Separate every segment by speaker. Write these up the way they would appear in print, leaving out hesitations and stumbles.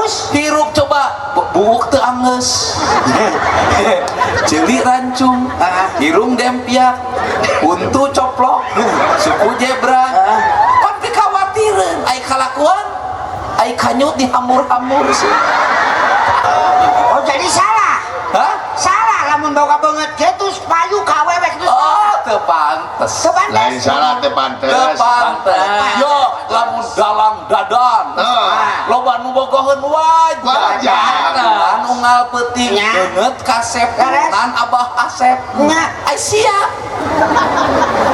Speaker 1: Terus
Speaker 2: Hirup coba buuk teu anggeus. Ceuli rancung, irung dempiak, untu coplok, suku jebra. Pan pikhawatireun ai kalakuan ai kanyut dihambur-hambur sih.
Speaker 1: Oh jadi salah.
Speaker 2: Hah?
Speaker 1: Salah lamun boga beungeut kitu payu ka awewe kitu.
Speaker 2: Oh, teu pantes.
Speaker 1: Teu pantes.
Speaker 3: Lain salah teu pantes.
Speaker 2: Teu pantes. Yo, lamun dalang dadan. Loba nu bogoheun wajar.
Speaker 3: Wajar.
Speaker 2: Anu unggal peuting
Speaker 1: Nya.
Speaker 2: beungeut kasep
Speaker 1: Leres.
Speaker 2: turunan Abah Asep.
Speaker 1: Nya.
Speaker 2: Ai sia.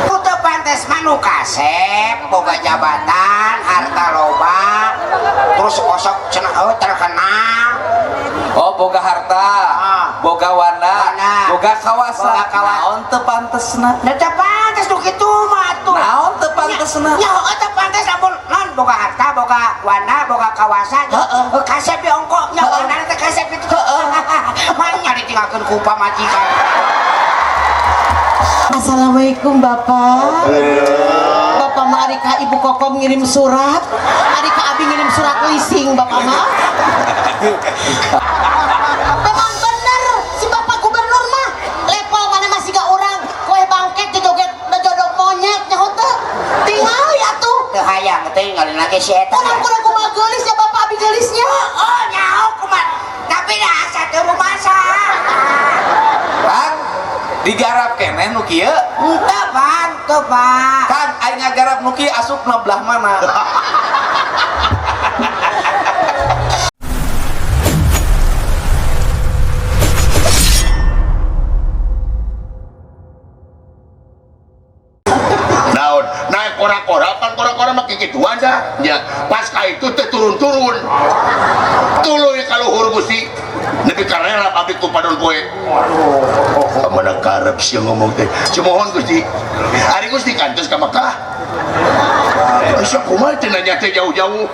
Speaker 1: Teu pantes mah nu kasep, boga jabatan, harta loba, terus osok cenah eueuh terkenal.
Speaker 2: Oh, boga harta, boga wana,
Speaker 1: Wana.
Speaker 2: boga kawasa.
Speaker 1: Boga kawasa.
Speaker 2: Naon teu pantesna?
Speaker 1: Da teu pantes nu kitu mah atuh.
Speaker 2: Naon teu pantesna?
Speaker 1: Nya heueuh teu pantes lamun non boga harta, boga wana, boga kawasa.
Speaker 2: Heeh.
Speaker 1: Heuh kasep di ongko nya
Speaker 2: Heeh.
Speaker 1: wana teh kasep kitu.
Speaker 2: Heeh.
Speaker 1: Mah nya ditinggalkeun ku pamajikan.
Speaker 4: Assalamualaikum Bapak. Bapak mah ari ka Ibu Kokom ngirim surat, ari ka Abi ngirim surat leasing Bapak mah. Memang bener si Bapak Gubernur mah level mana masih gak orang kue bangket joget jodoh monyet nyaho teu. Tingali atuh.
Speaker 1: Teu hayang tinggalin lagi si eta.
Speaker 4: Urang kurang kumaha geulis ya Bapak Abi geulisnya.
Speaker 1: Oh nyaho kumaha. Tapi dah asa teu rumasa.
Speaker 2: Kang, digarap keneh nu kieu?
Speaker 1: Henteu Bang, teu Pak.
Speaker 2: Kang, aing ngagarap nu kieu asupna belah mana?
Speaker 3: Naon, naik kora-kora pan kora-kora mah kikituan dah. Ya, pas ka itu teh turun-turun. Tuluy ka luhur Gusti. Nepi ka rela abdi ku padon poe. Kamana karep sia ngomong teh. Cumohon Gusti. Ari Gusti kantos ka Mekah. Bisa kumaha teh nanya teh jauh-jauh.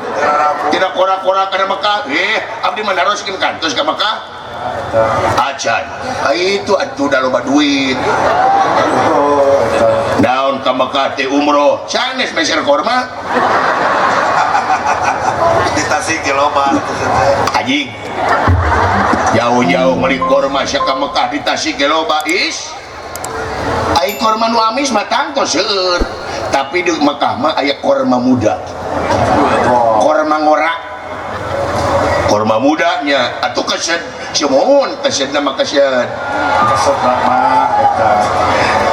Speaker 3: Tidak kora-kora ka Mekah. Abdi mah naroskeun kantos ka Mekah. Acan. Itu atuh da loba duit. Naon ka Mekah teh umroh, sanes meser korma.
Speaker 5: Di Tasik ge loba.
Speaker 3: Anjing. Jauh-jauh meuli korma sia ka Mekah di Tasik ge loba is. Ai korma nu amis mah tangtos seueur. Tapi di Mekah mah aya korma muda. Korma ngora. Korma mudanya atuh kesed sumuhun kesedna mah kesed.
Speaker 5: Kesed mah eta.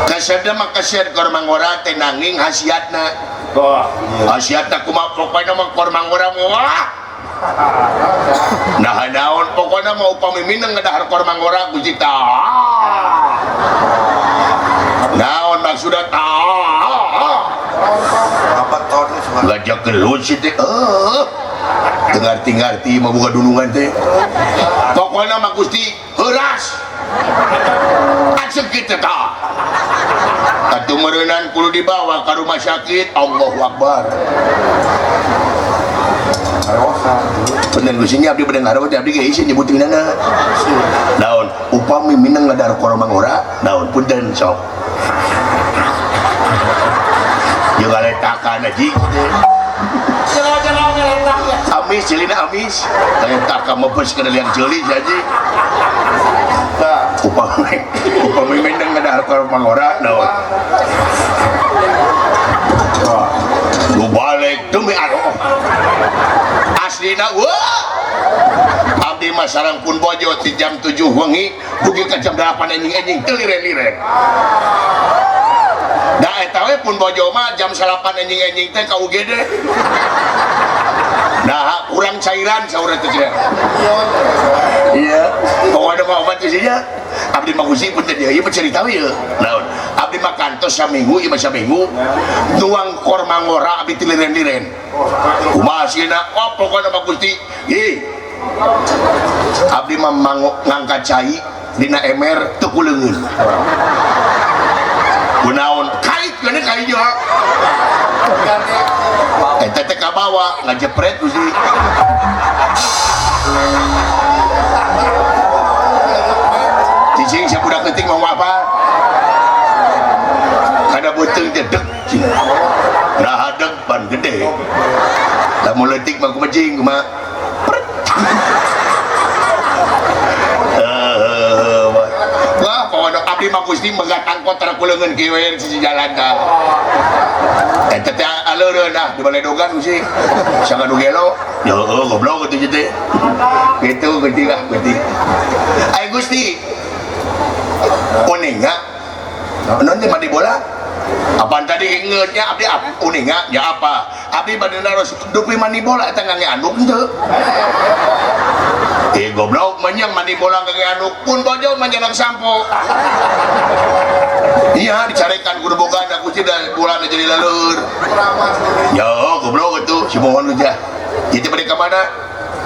Speaker 3: Kesedna mah kesed korma ngora teh nanging hasiatna. Hasiatna kumaha pokona mah korma ngora mah. Nah naon pokona mah upami mineng ngadahar korma ngora Gusti tah. Naon maksudna tah? Gajah gelut sih teh. Teu ngarti-ngarti mah boga dunungan teh. Pokona mah Gusti heuras. Asep kitu tah. Atuh meureunan kudu dibawa ka rumah sakit. Allahu Akbar. Bener Gusti nya abdi bedeng hareup abdi ge isin nyebutinana. Naon upami mineng ngadahar korma ngora, naon punten sok. Jeung ngaletakan anjing teh. Amis jelina amis. Ngaletakan mebes kana liang jeuli anjing. Upami mineng ngadahar korma ngora, naon. Nu balik demi Allah. Aslina wah. Abdi mah sareng pun bojo ti jam 7 wengi dugi ka jam 8 enjing-enjing teu liren-liren. Da eta we pun bojo mah jam 8 enjing-enjing teh ka UGD. Nah, kurang cairan saurang teh cenah. Iya, pokona mah obat isinya. Abdi mah Gusti pun teh ieu mah cerita we ieu. Naon? Abdi mah kantos saminggu ieu mah saminggu nuang korma ngora abdi teu liren-liren. Kumaha sieuna? Oh, pokona mah Gusti. Ih. Abdi mah ngangkat cai dina emer teu kuleungeun. Kunaon? Kait geuning ka ieu. Eta teh kabawa ngajepret Gusti. Cicing sia budak leutik mau apa? Kada beuteung teh deg. Nah hadeg ban gede. Lamun leutik mah kumejing kumaha? Pret. Wah, pokoknya abdi mah Gusti megat angkot tara kuleungeun kieu we sisi jalan tah. Eta teh aleureun ah di baledogan Gusti. Sangga nu gelo. Ya heuh goblok kitu teh. Kitu Gusti lah Gusti. Ai Gusti. Uninga. Naon teh mandi bola? Apaan tadi ngeutnya abdi uninga ya apa? Abdi bade naros dupi mandi bola eta ngangge anduk henteu. Goblok menyang mandi bola ngangge anduk pun bojo manjanak sampo. Iya dicarekan kudu boga aku sih da bola jadi laleur. Ya goblok itu si mohon aja. Itu bade ka mana?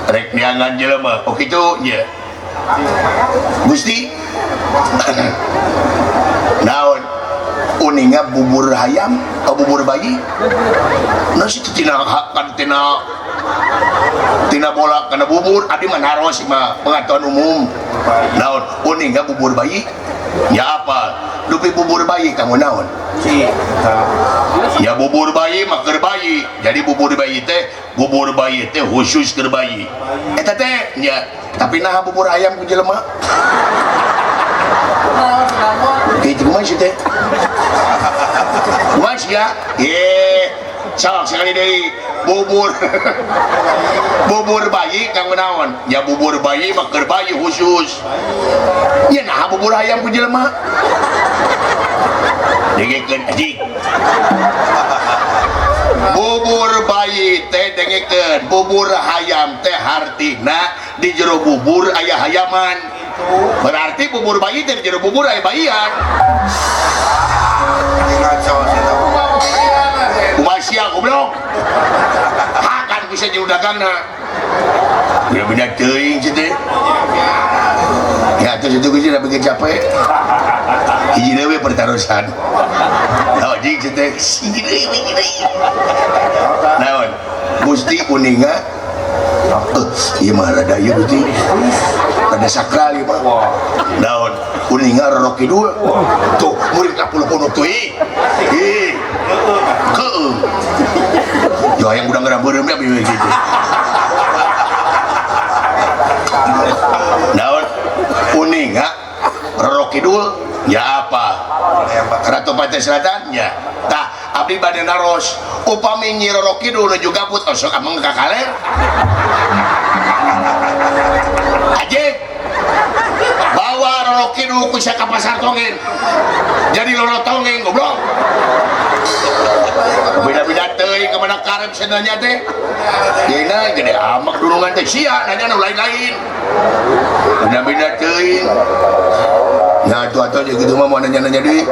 Speaker 3: Rek neangan jelema. Oh kitu nya. Gusti. Naon? Uninga bubur hayam atau bubur bayi? Nah situ tina kan tina tina bola kana bubur abdi mah naros mah pengetahuan umum. Naon? Uninga bubur bayi? Ya apa? Dupi bubur bayi kamu naon? Ya bubur bayi mah keur bayi. Jadi bubur bayi teh khusus keur bayi. Eta teh nya, tapi naha bubur ayam ku jelema? Kitu kumaha sih teh? Kumaha sia? Ye, sok sekali deui bubur. Bubur bayi kanggo naon? Ya bubur bayi mah keur bayi khusus. Ya naha bubur ayam ku jelema? Dengekeun anjing. Bubur bayi teh dengekeun, bubur hayam teh hartina di jero bubur aya hayaman. Berarti bubur bayi teh di jero bubur aya bayian. Kumaha sia goblok? Hakan bisa jeung dagangna. Beda-beda teuing sia teh. Ya atuh situ geus da bikin capek. Hiji deui pertarusan. Oh jeung sia teh hiji deui hiji deui. Naon? Gusti uninga ieu mah rada ieu Gusti. Rada sakral ieu mah. Naon? Uninga Roro Kidul. Tuh murid ka puluh-puluh tuh ih. Ih. Heueuh. Yo hayang udah ngerambeureum ya bieu gitu. Naon? Uninga Roro Kidul ya apa? Ratu Pantai Selatan ya. Tah abdi bade naros upami Nyi Roro Kidul nuju gabut osok ameng ka kaler. Ajeg bawa Roro Kidul ku ka pasar Tongen. Jadi Roro Tongen goblok. Beda-beda teuing ka mana karep cenah teh. Dina gede amak dunungan teh sia nanya nu lain-lain. Beda-beda teuing. Nah tuh atau gitu mah mau nanya-nanya deui.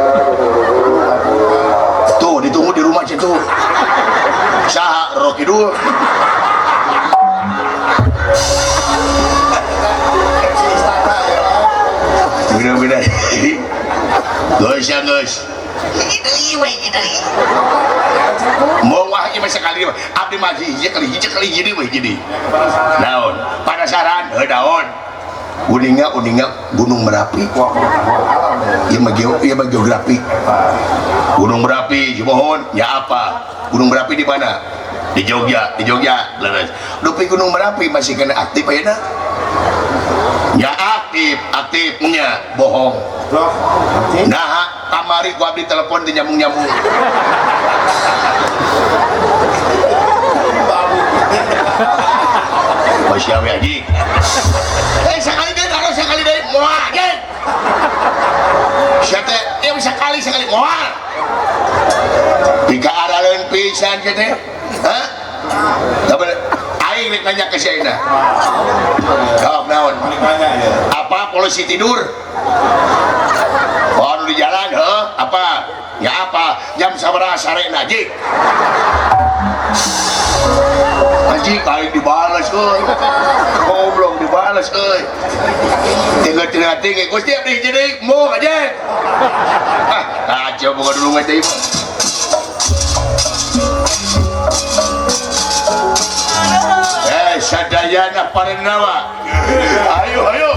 Speaker 3: Tuh ditunggu di rumah situ. Saha Roro Kidul. Beda-beda. Geus ya geus. Mau wah ieu mah sekali abdi mah hiji kali hiji we jadi. Naon? Panasaran heuh naon? Uninga Gunung Merapi. Ieu mah geografi. Gunung Merapi Cimohon ya apa? Gunung Merapi di mana? Di Jogja, di Jogja. Leres. Dupi Gunung Merapi masih kena aktif ayeuna? Ya aktif, aktifnya bohong. Nah, kamari ku abdi telepon teu nyambung-nyambung. Masih awe anjing. Sekali deui taruh sekali deui moal anjing. Sia teh ieu sekali moal. Pika araleun pisan sia teh. Hah? Da aing rek nanya ke sia ayeuna. Jawab naon? Apa polisi tidur? Oh, nu di jalan heuh, apa? Ya apa? Jam sabaraha sarena anjing? Anjing aing dibales euy. Goblok dibales euy. Tinggal tinggi Gusti abdi hiji deui moh anjing. Ah, kacau boga dulungan teh mah. Sadayana Parenawa. Ayo ayo.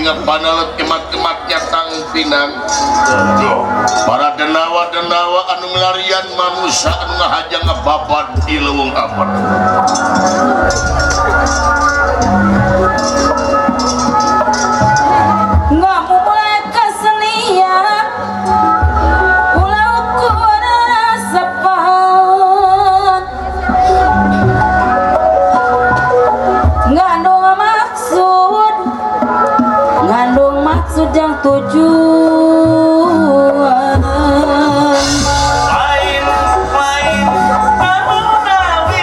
Speaker 3: Panalet emat-ematnya tang pinang para denawa-denawa anu milarian manusia anu ngahaja ngababat di leuweung amer.
Speaker 6: Ngamumule kesenian pulau kuresepan ngandung maksud yang tujuan
Speaker 2: lain-lain pamunawi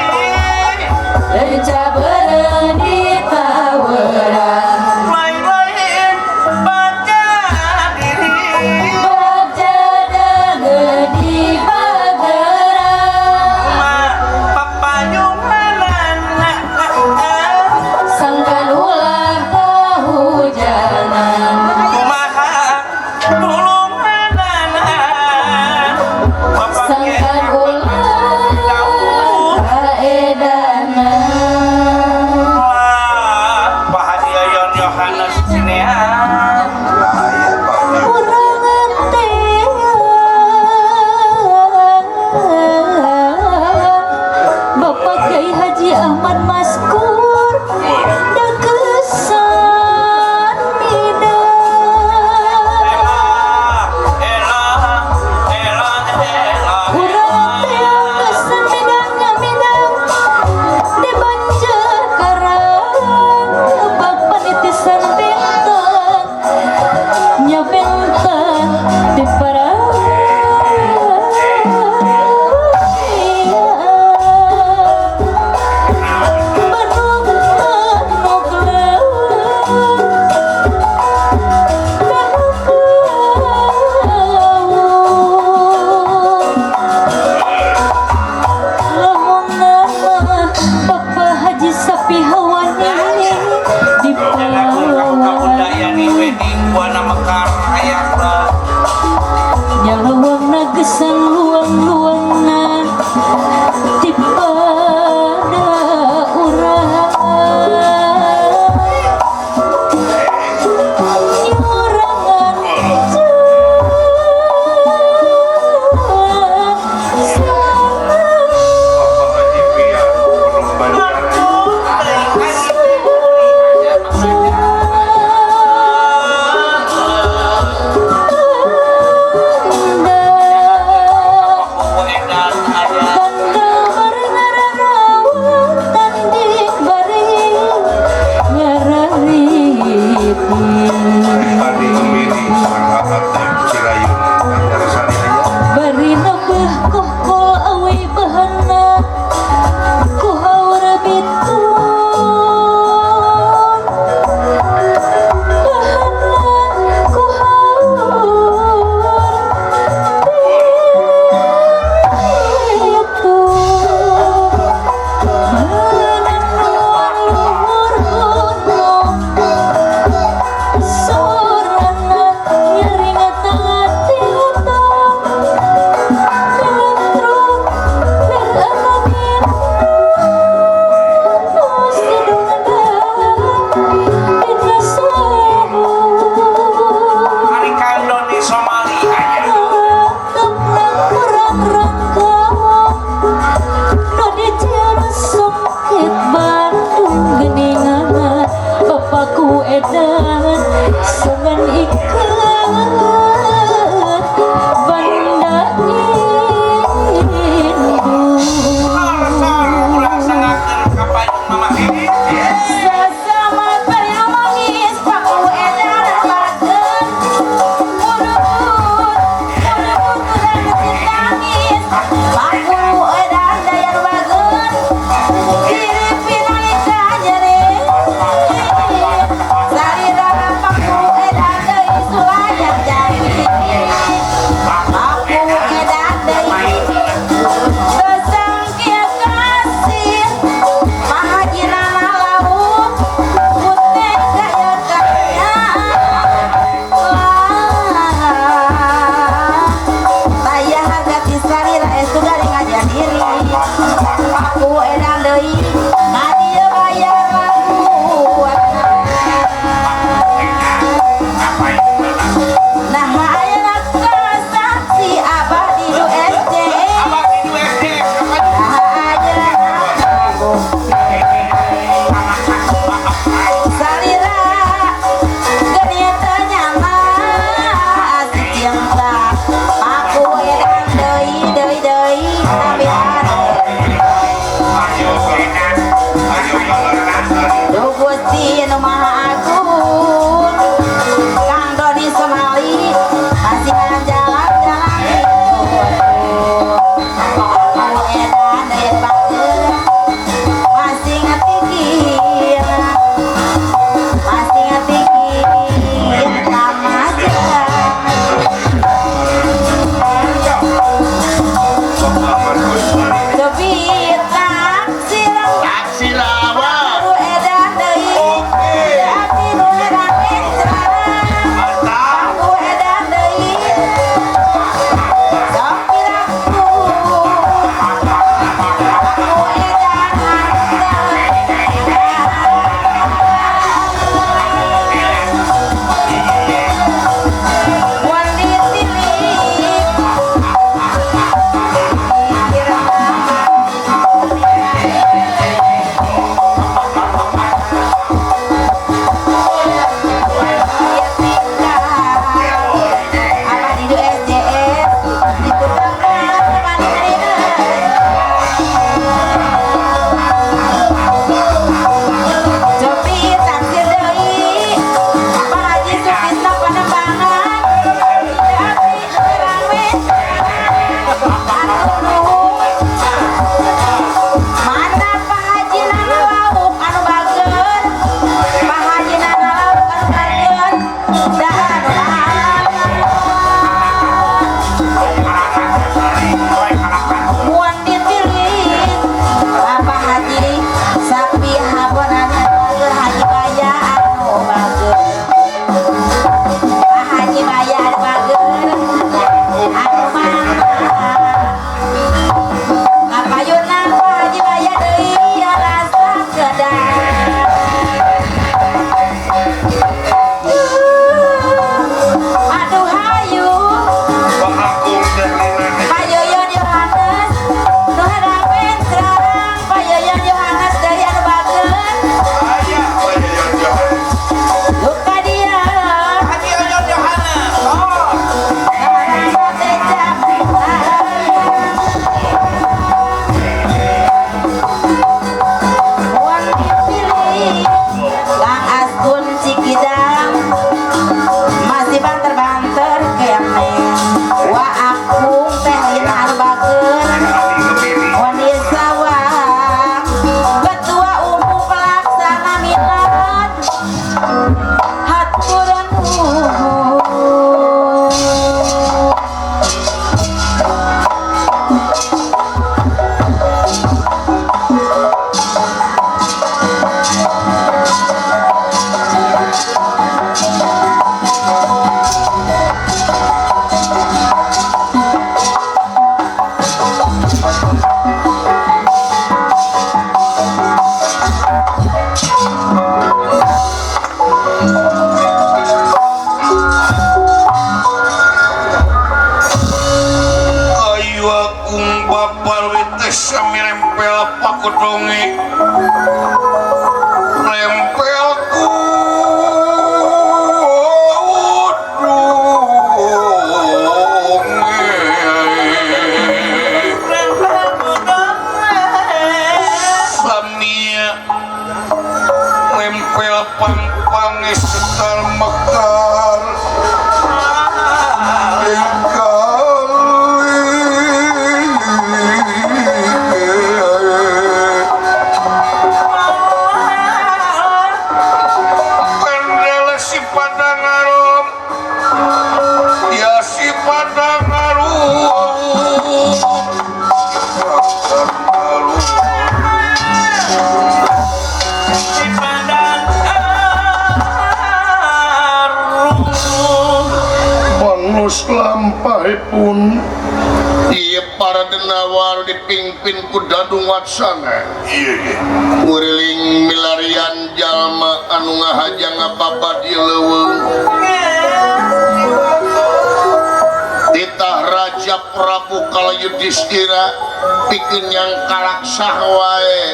Speaker 6: Reca berani taweran
Speaker 2: lain-lain baca diri
Speaker 6: Baca dagedi bageran
Speaker 2: Ma papayunganana
Speaker 6: Sangkan ulah kahujanan
Speaker 2: kumaha tulunganana
Speaker 6: Sangkan ulah kaedanan
Speaker 2: Pak Haji Yoyon Yohanes Sinean
Speaker 6: Urang teh Bapak Kiai Haji Ahmad Maskur da kesan midang
Speaker 2: Elah, elah, elah,
Speaker 6: Urang teh kesan midang ngamidang di Banjar Karang bak panitisan bintang nya bintang di Bapak Haji Sapi Hawani di
Speaker 2: Kabudayani wedding Buana Mekar hayang
Speaker 6: Nyalawang nagesan luang-luangna tipada urang Nyurangan
Speaker 5: Bapak Haji Pia Gunung Banjar.
Speaker 2: Edan aya
Speaker 6: Tandal bari ngararawan tanding bari ngararipi
Speaker 5: Adi Umidi sareng Atep Cirayun Banjarsari aya.
Speaker 6: Bari nabeuh kohkol awi bahana ku haur bitun bahana ku haur bitun menenun luhur gunung sorana nyaringat ati otong Kalentruk berangin dina sabu
Speaker 2: Hari Kandoni Somali aya
Speaker 6: Tetepna kurang rangkau Nu dijar songket Bandung geningan Bapakku edan songan iket Banda indung
Speaker 2: Sor ulah sangakeun ka payung mama
Speaker 6: Sesama bari paku edan bageun Mudut mudut urang tangis Paku edan dayar bageun Diri pinalika nyeri Salira paku edan deui sulayar jari. Nah ayeuna saksi abah di USD.
Speaker 1: Abah di USD.
Speaker 6: Nah ayeuna salira geuning teu nyaman si cinta aku edan deui deui deui tapi
Speaker 5: Ayo edan. Ayo Kalarsari.
Speaker 6: Duh Gusti nu Maha Agung Kang Doni Somali masihan jalan-jalan aku edan deui bageun masih ngatikir masih ngatikir kamajeng.
Speaker 5: Bapak Markus Mari.
Speaker 6: Tepi taksir
Speaker 3: Taksi lawa.
Speaker 6: aku edan deui
Speaker 5: Oke.
Speaker 6: abdi nu herang encerang
Speaker 5: Mantap.
Speaker 6: aku edan deui sopir aku aku edan mun ditilik apa di SJS ditutupkan Jopi taksir deui Pak Haji Sutisna Panembangan Abdi herang we Atur nuhun Mana Pak Haji nana lauk anu bager Pak Haji nana lauk anu bager Da anu Muan ditilik Bapak Haji sapi habonan bager Haji Baya anu bager Pak Haji Baya anu bager anu mantap Kapayunna Pak Haji Baya deui rasa kedah. Aduh hayu
Speaker 5: Pak Agung Dahlina.
Speaker 6: Pak Yoyon Yohanes nu herang mencerang Pak Yoyon Yohanes deui anu bager
Speaker 5: Ayah Pak Yoyon Johannes.
Speaker 6: luka dia
Speaker 1: Haji Yoyon Yohanes. Oh.
Speaker 6: Kang Askun Cikidang masih banter-banter kene wa akung teh lina anu bager
Speaker 5: Adi Kemiri.
Speaker 6: Wani Sawang Ketua Umum Pelaksana Milad Hatur nuhun.
Speaker 5: Ayu agung bapal wite sami rempel pakudonge rempel kudonge samia rempel pang-pange setar mekar. Kendala si Padang Arum, ya si Padang Arum, Padang Arum.
Speaker 2: Si Padang Arum.
Speaker 3: Bangus lampahipun ieu para denawar dipimpin ku Dadung Watsana.
Speaker 5: Iya iya.
Speaker 3: Nguriling milarian jalma anu ngahaja ngababad ieu leuweung. Prabu Kala Yudhistira pikeun yang kalaksah wae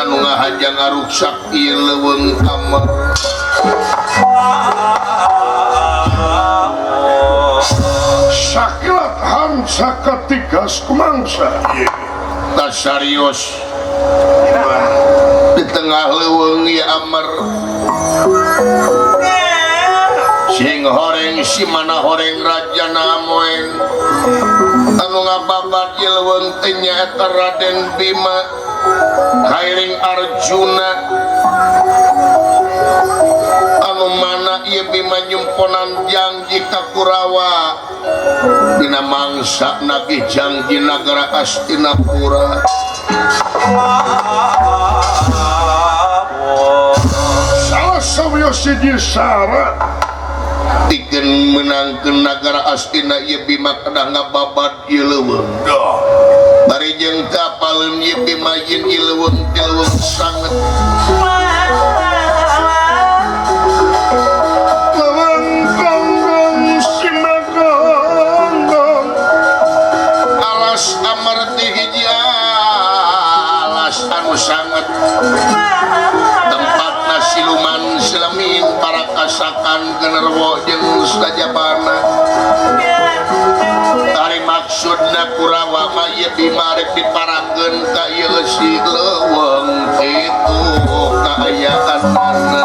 Speaker 3: anu ngahaja ngaruksak ieu leuweung Amer.
Speaker 7: Sakilat hansa katigas kumangsa.
Speaker 3: Tas serius di tengah leuweung ieu Amer. Sing horeng si mana horeng raja namoeng anu ngababat ieu leuweung teh nyaeta Raden Bima kairing Arjuna anu mana ieu Bima nyumponan janji ka Kurawa dina mangsa nagih janji nagara Astinapura.
Speaker 7: Salah sawios hiji syarat
Speaker 3: pikeun meunangkeun nagara Astina ieu Bima kedah ngababat ieu leuweung. Bari jeung kapaleun ieu Bima yen ieu leuweung teh leuweung sanget.
Speaker 7: Leuweung gonggong simagonggong
Speaker 3: alas amarti hiji alas anu sanget. Tempatna siluman silemin para kasakan generwo jeung sajabana. Ari maksudna Kurawa mah ieu Bima rek diparakeun ka ieu si leuweung kitu kaayaanana.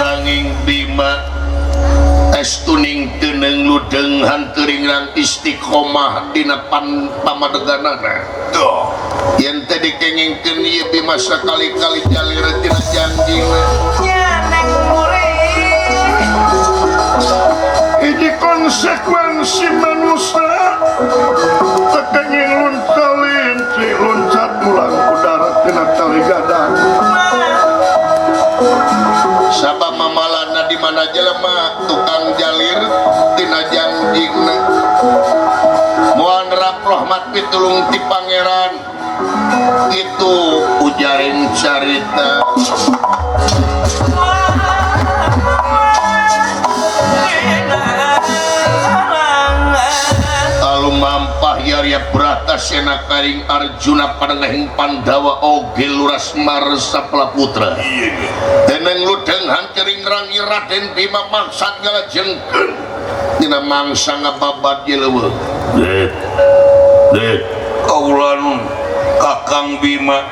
Speaker 3: Nanging Bima estuning teuneung ludeng hanteuring rang istiqomah dina pamadeganana. Yen teh dikengingkeun ieu Bima sakali-kali jalir tina janjina.
Speaker 7: Hiji konsekuensi manusia tekenging luncalinci loncat mulang ku darat tina tali gadang.
Speaker 3: Sabab mamalana di mana jelema tukang jalir tina janjina. Moal nerap rahmat pitulung ti pangeran itu ujarin carita. Mampah Yarya Bratasena karing Arjuna panengahing Pandawa oge Luras Marsapla Putra. Deneng ludeng hancering rangi Raden Bima maksad ngalajengkeun dina mangsa ngababat ieu leuweung. Det. Det,
Speaker 5: kaula nun Kakang Bima.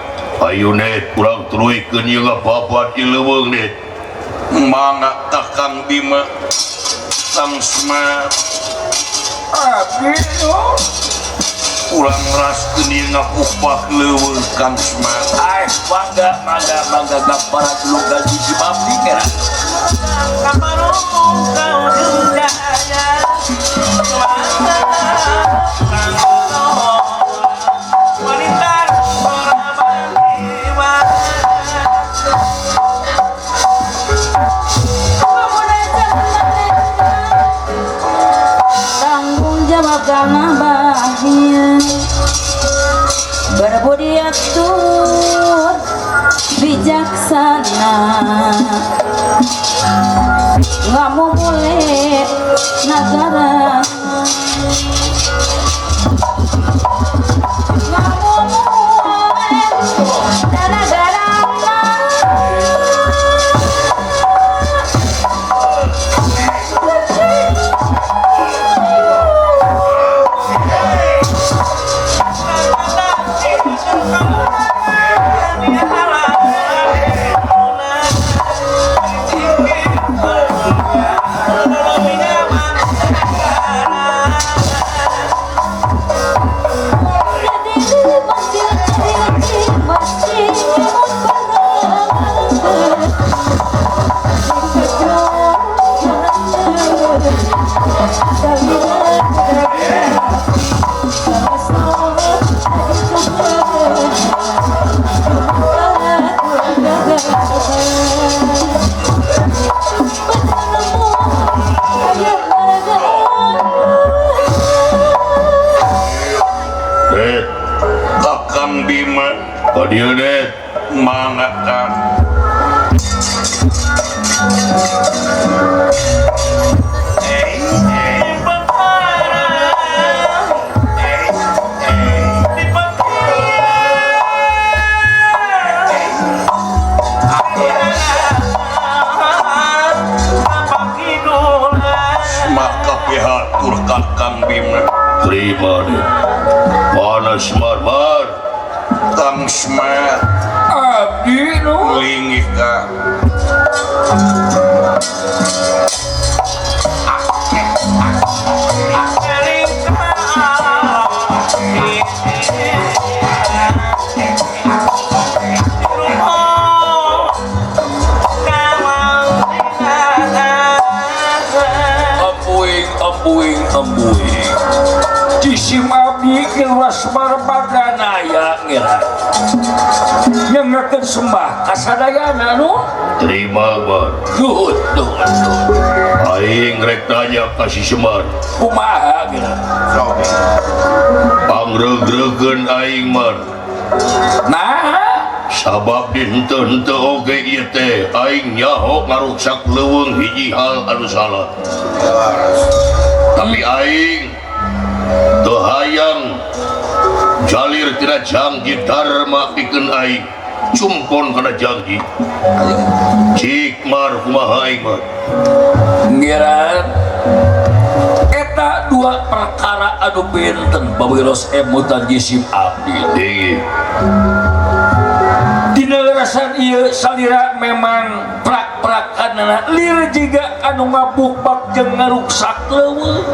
Speaker 3: Ayo net urang tuluykeun ieu ngababat ieu leuweung net.
Speaker 5: Mangga Kakang Bima. Sang Semar. Urang raskeun ieu ngapupah leuweung Kang Semar.
Speaker 2: Ai mangga mangga mangga gampara dulu gaji si abdi kira.
Speaker 6: Berbudi atur bijaksana ngamu boleh nagara ngamu boleh nagara.
Speaker 5: Kakang Bima. Mangga Kang. Maka pihatur Kakang Bima.
Speaker 3: Terima deh. Panas marmar.
Speaker 5: Kang Semar.
Speaker 2: Abdi nu.
Speaker 5: Lingih ka.
Speaker 2: Embuing embuing embuing. Jisim abdi Ki Semar Baganaya ngira. Nyengekeun sembah kasadayana nu.
Speaker 3: Terima Mar.
Speaker 2: Nuhun nuhun nuhun.
Speaker 3: Aing rek tanya ka si Semar.
Speaker 2: Kumaha ngira?
Speaker 3: Pangreugregeun aing Mar.
Speaker 2: Nah,
Speaker 3: sabab di henteu-henteu oge ieu teh aing nyaho ngaruksak leuweung hiji hal anu salah. Tapi aing teu hayang jalir tina janji dharma pikeun aing cumpon kana janji. Cik Mar kumaha aing Mar?
Speaker 2: Ngira eta dua perkara anu benten pawiros emutan jisim abdi.
Speaker 3: Tinggi.
Speaker 2: Dina lerasan ieu salira memang prak-prakanana lir jiga anu ngabukbak jeung ngaruksak leuweung.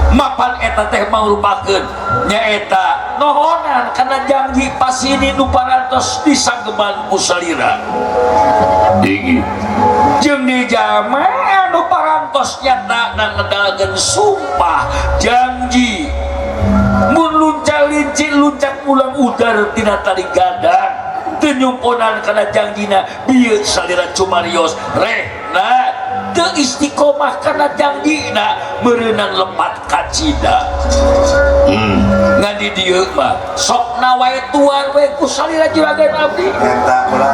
Speaker 2: Mapan eta teh mangrupakeun nyaeta nohonan kana janji pasini nu parantos disageman ku salira.
Speaker 3: Tinggi.
Speaker 2: Jeung di jama anu parantos nyata ngedalkeun sumpah janji mun lunca linci luncat ulang udar tina tali gadang teu nyumponan kana janjina bieu salira cumarios rehna teu istiqomah kana janjina meureunan lepat kacida. Ngan di dieu mah sok nawaituan we ku salira juragan abdi.
Speaker 1: Eta kula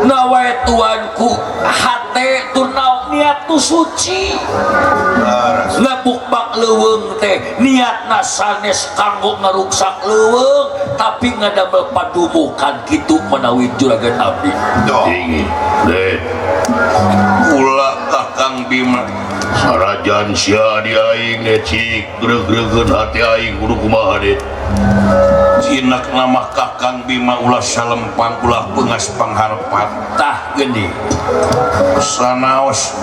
Speaker 2: nawaituan ku hate tur niat nu suci. Ngabukbak leuweung teh niatna sanes kanggo ngaruksak leuweung tapi ngadamel padumukan kitu menawi juragan abdi.
Speaker 3: Tinggi. Deh.
Speaker 5: Kula Kakang Bima.
Speaker 3: Sarajan sia di aing deh cik greug-greugeun hati aing kudu kumaha deh.
Speaker 5: Jinak nama Kakang Bima ulah salempang ulah pengas pangharpan.
Speaker 2: Tah geuning.
Speaker 5: Sanaos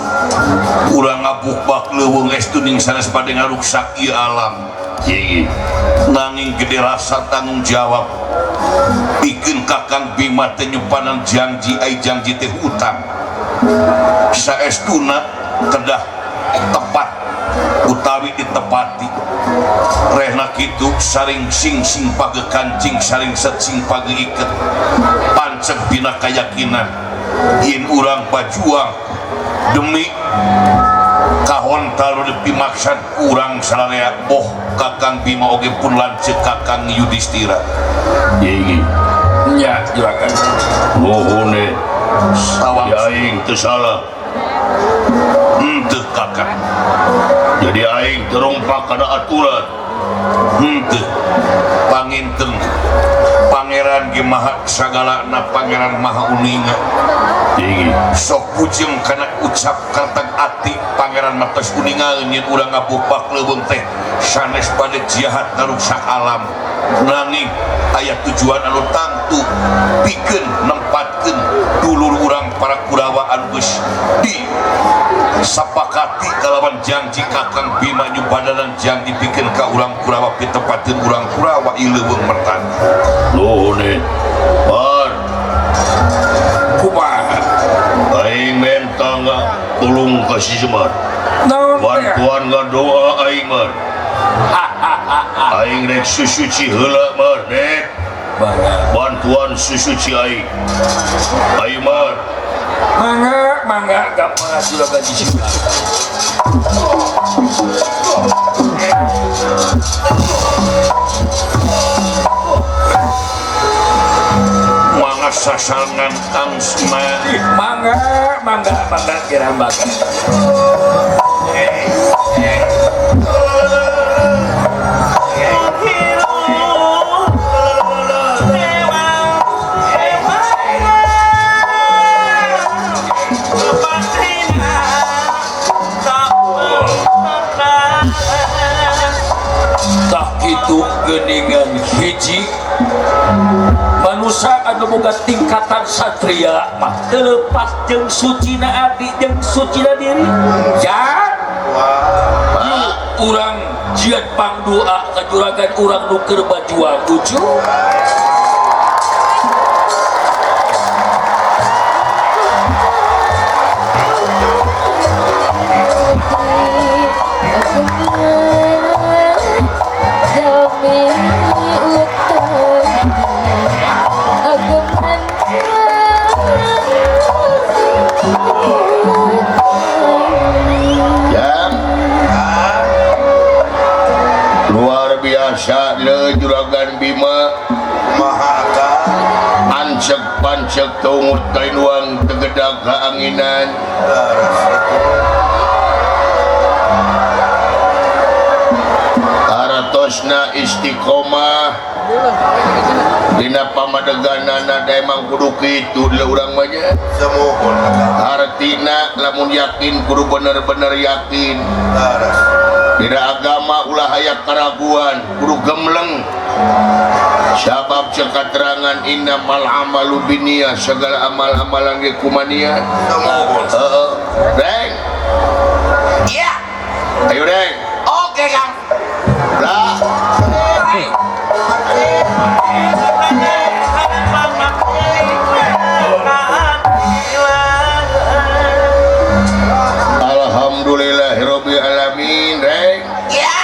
Speaker 5: urang ngabukbak leuweung estu ning sanes bade ngaruksak ieu alam.
Speaker 3: Tinggi.
Speaker 5: Nanging gede rasa tanggung jawab pikeun Kakang Bima teh nyumpanan janji ai janji teh hutang. Saestuna kedah tepat utawi ditepati. Rehna kitu saring sing-sing page kancing saring setsing page iket panceg dina kayakinan yen urang bajuang demi kahontal nu dipimaksad urang sararea boh Kakang Bima oge pun lanceuk Kakang Yudhistira.
Speaker 3: Tinggi.
Speaker 2: Nya juragan.
Speaker 3: Nuhun deh.
Speaker 5: Sawang
Speaker 3: aing teu salah.
Speaker 5: Henteu Kakang.
Speaker 3: Jadi aing terompak kana aturan.
Speaker 5: Henteu. Panginten Pangeran ge maha sagalana, Pangeran maha uninga.
Speaker 3: Tinggi.
Speaker 5: Sok pujeng kana ucap kartag ati Pangeran mah tos uningaeun yen urang ngabukbak leuweung teh sanes bade jahat ngaruksak alam. Nanging aya tujuan anu tangtu pikeun nempatkeun dulur urang para Kurawa anu geus di sapakati kalawan janji Kakang Bima nyupadanan janji pikeun ka urang Kurawa pitepateun urang Kurawa ieu leuweung mertani.
Speaker 3: Nuhun deh. Par.
Speaker 2: Kumaha?
Speaker 3: Aing menta tulung ka si Semar.
Speaker 2: Naon teh?
Speaker 3: Bantuan ngadoa aing Mar. Aing rek susuci heula Mar dek. Bantuan susuci aing. Aing Mar.
Speaker 2: Mangga mangga gampang juragan jisim.
Speaker 5: Mangga Kasasangan angsma.
Speaker 2: Mangga mangga mangga kira mangga. Itu geningan hiji manusia anu boga tingkatan satria mah teu leupas jeung sucina ati jeung sucina diri ya. Urang jiat pangdoa ka juragan urang nu keur bajuang lucu.
Speaker 3: Biasa le juragan Bima
Speaker 5: Mahaka
Speaker 3: ancek pancek tungut kainuang tegedag kaanginan aratosna istiqomah dina pamadeganana da emang kudu kitu le urang mah nya artina lamun yakin kudu bener-bener yakin. Dina agama ulah aya karaguan kudu gemleng sabab cek katerangan innamal amalu binniyah segala amal-amalan ge kumania. Heeh Reng.
Speaker 1: Iya.
Speaker 3: Ayo Reng.
Speaker 1: Oke Kang.
Speaker 3: Lah. Alhamdulillahirabbil alamin Reng.
Speaker 1: Iya.